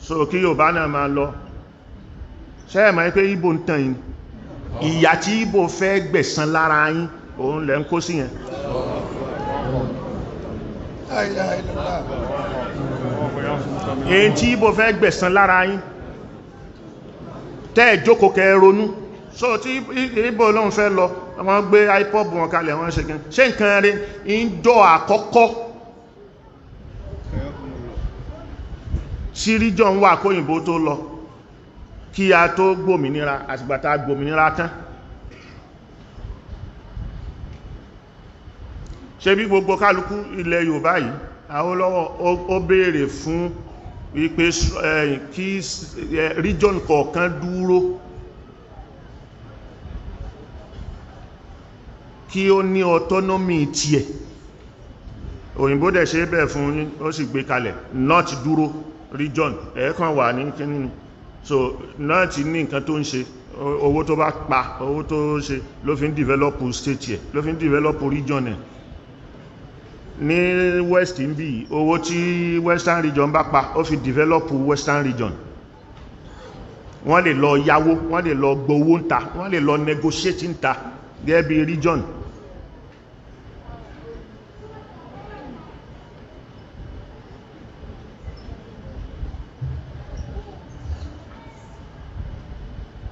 so kí Yorùbá náà máa lọ. Ṣé ẹ mọ̀ wípé Ìgbò ń tàn yín? Ìyà tí Ìgbò fẹ́ gbẹ̀san lára yín, òun lẹ́ ń kó sí yẹn. Èyí tí Ìgbò fẹ́ gbẹ̀san lára yín, tẹ́ ẹ̀ jókòó kẹ́ ronú. So tí Ìgbò lóun fẹ́ lọ, wọ́n gbé IPOB wọn kalẹ̀, wọ́n ṣe kí ṣe nǹkan rí ìjọ àkọ́kọ́ tí ríjọ ń wà kóyìnbó tó lọ, kí a tó gbòmìnira, àtìgbàtà gbòmìnira tán. Ṣe bí gbogbo kálukú ilẹ̀ Yorùbá yìí, Awólọ́wọ̀ ó béèrè fún wípé kí region kọ̀ọ̀kan dúró, kí ó ní autonomy tiẹ̀. Òyìnbó dẹ̀ ṣe bẹ́ẹ̀ fún yín, ó sì gbé kalẹ̀, north dúró region, ẹ̀ẹ́kan wà ní kíní ni. So north ní nǹkan tó ń ṣe, owó tó bá pa, owó tó ṣe ló fi ń develop state ẹ̀, ló fi ń develop region ẹ̀. Ní west ń bí, owó tí western region bá pa, ó fi develop western region. Wọ́n lè lọ yáwó, wọ́n lè lọ gbowó ń ta, wọ́n lè lọ negotiate ń ta gẹ́gẹ́ bí region.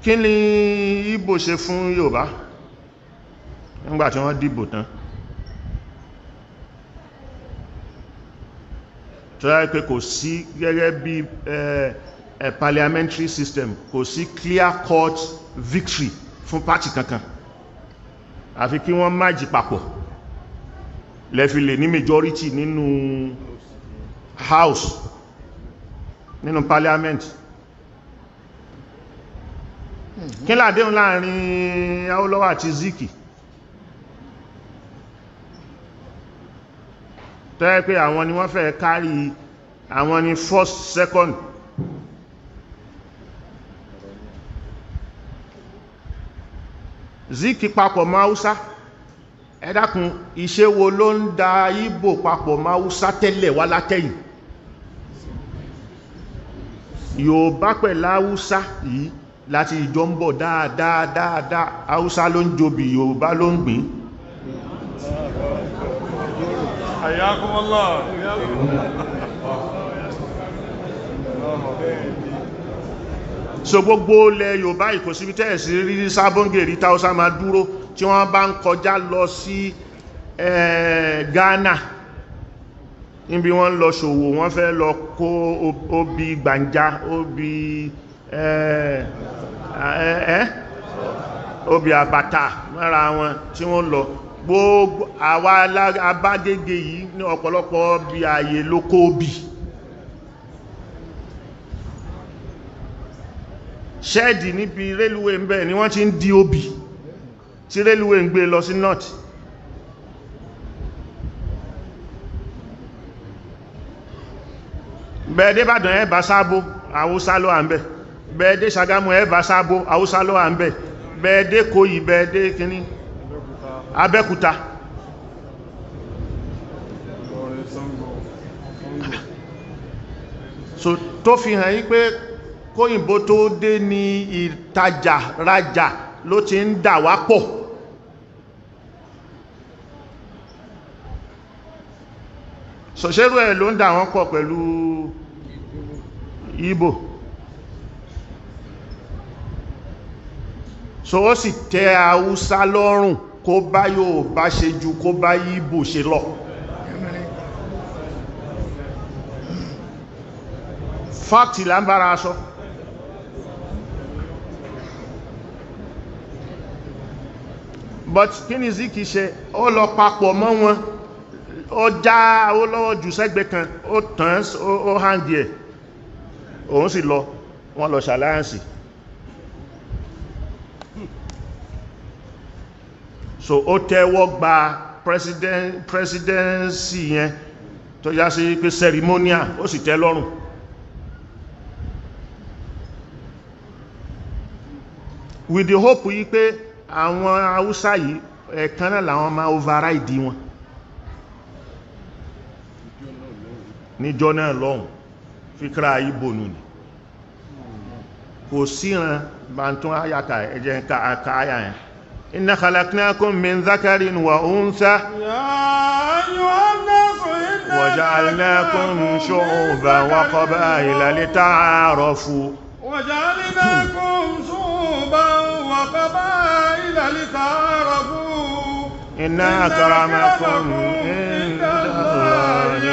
Kí ni Ìgbò ṣe fún Yorùbá nígbàtí wọ́n dìbò tán? Tó yá pé kò sí gẹ́gẹ́ bí parliamentary system, kò sí clear cut victory fún party kankan, àfi kí wọ́n májì papọ̀ lẹ́fi lè ní majority nínú house, nínú parliament. Kí làdéhùn láàrin Awólọ́wọ̀ àti Zik? Tó yẹ pé àwọn ni wọ́n fẹ́ kárí, àwọn ni first, second. Zik papọ̀ mọ́ Haúsá. Ẹ dákun, iṣẹ́ wo ló ń da Ìgbò papọ̀ mọ́ Haúsá tẹ́lẹ̀ wá látẹ̀yìn? Yorùbá pẹ̀lú Haúsá yìí láti ìjọ ń bọ̀ dáadáa dáadáa. Haúsá ló ń jobì, Yorùbá ló ń gbìn. Hayyakumullah. So gbogbo ilẹ̀ Yorùbá ìkòsíbi tẹ́ẹ̀sí rí sábọ́ngèrè táúsá máa dúró tí wọ́n bá ń kọjá lọ sí Ghana, níbi wọ́n lọ ṣòwò, wọ́n fẹ́ lọ kó obì gbàǹjà, obì obì àbàtà mọ́ra wọn tí wọ́n lọ. Gbogbo àwa abágége yìí ní ọ̀pọ̀lọpọ̀ bí ààyè lókó bì. Ṣẹ́ẹ̀dì níbi rélúwé ń bẹ̀ ni wọ́n ti ń di obì tí rélúwé ń gbé lọ sí north. Bẹ́ẹ̀dé Ìbàdàn ẹ bá Sábó, Haúsá ló wà ń bẹ̀. Bẹ́ẹ̀dé Ṣàgámù ẹ bá Sábó, Haúsá ló wà ń bẹ̀. Bẹ́ẹ̀dé Kòyí, bẹ́ẹ̀dé kíní Abẹ́òkúta. So tó fi hàn yí pé kóyìnbó tó dé ní ìtajà rajà ló ti ń dà wá pọ̀. Sọ̀ṣẹ́rù ẹ̀ ló ń dà wọ́n pọ̀ pẹ̀lú Ìgbò. So ó sì tẹ́ Haúsá lọ́rùn kó bá Yorùbá ṣe ju kó bá Ìgbò ṣe lọ. Fáàtì là ń bára aṣọ. But kí ni Zik ṣe? Ó lọ papọ̀ mọ́ wọn, ó já Awólọ́wọ̀ jù sẹ́gbẹ́ kan, ó tàn, ó hàngì ẹ̀, òun sì lọ, wọ́n lọ ṣàláyànsì. So ó tẹ́wọ́ gba presidency yẹn tó yá sí pé ceremonial, ó sì tẹ́ lọ́rùn. With the hope yí pé àwọn Haúsá yìí ẹ̀kan náà làwọn máa override wọn níjọ́ náà lọ́hùn. Fíkra Ìgbò nù ní kò síran bàntún ayaka ẹjẹ́ ká àyà yẹn. Inna khalaqnakum min dhakarin wa untha wa ja'alnakum shu'uban wa qaba'ila lita'arafu. وجعلناكم شعوبا وقبائل لتعارفوا إن أكرمكم عند الله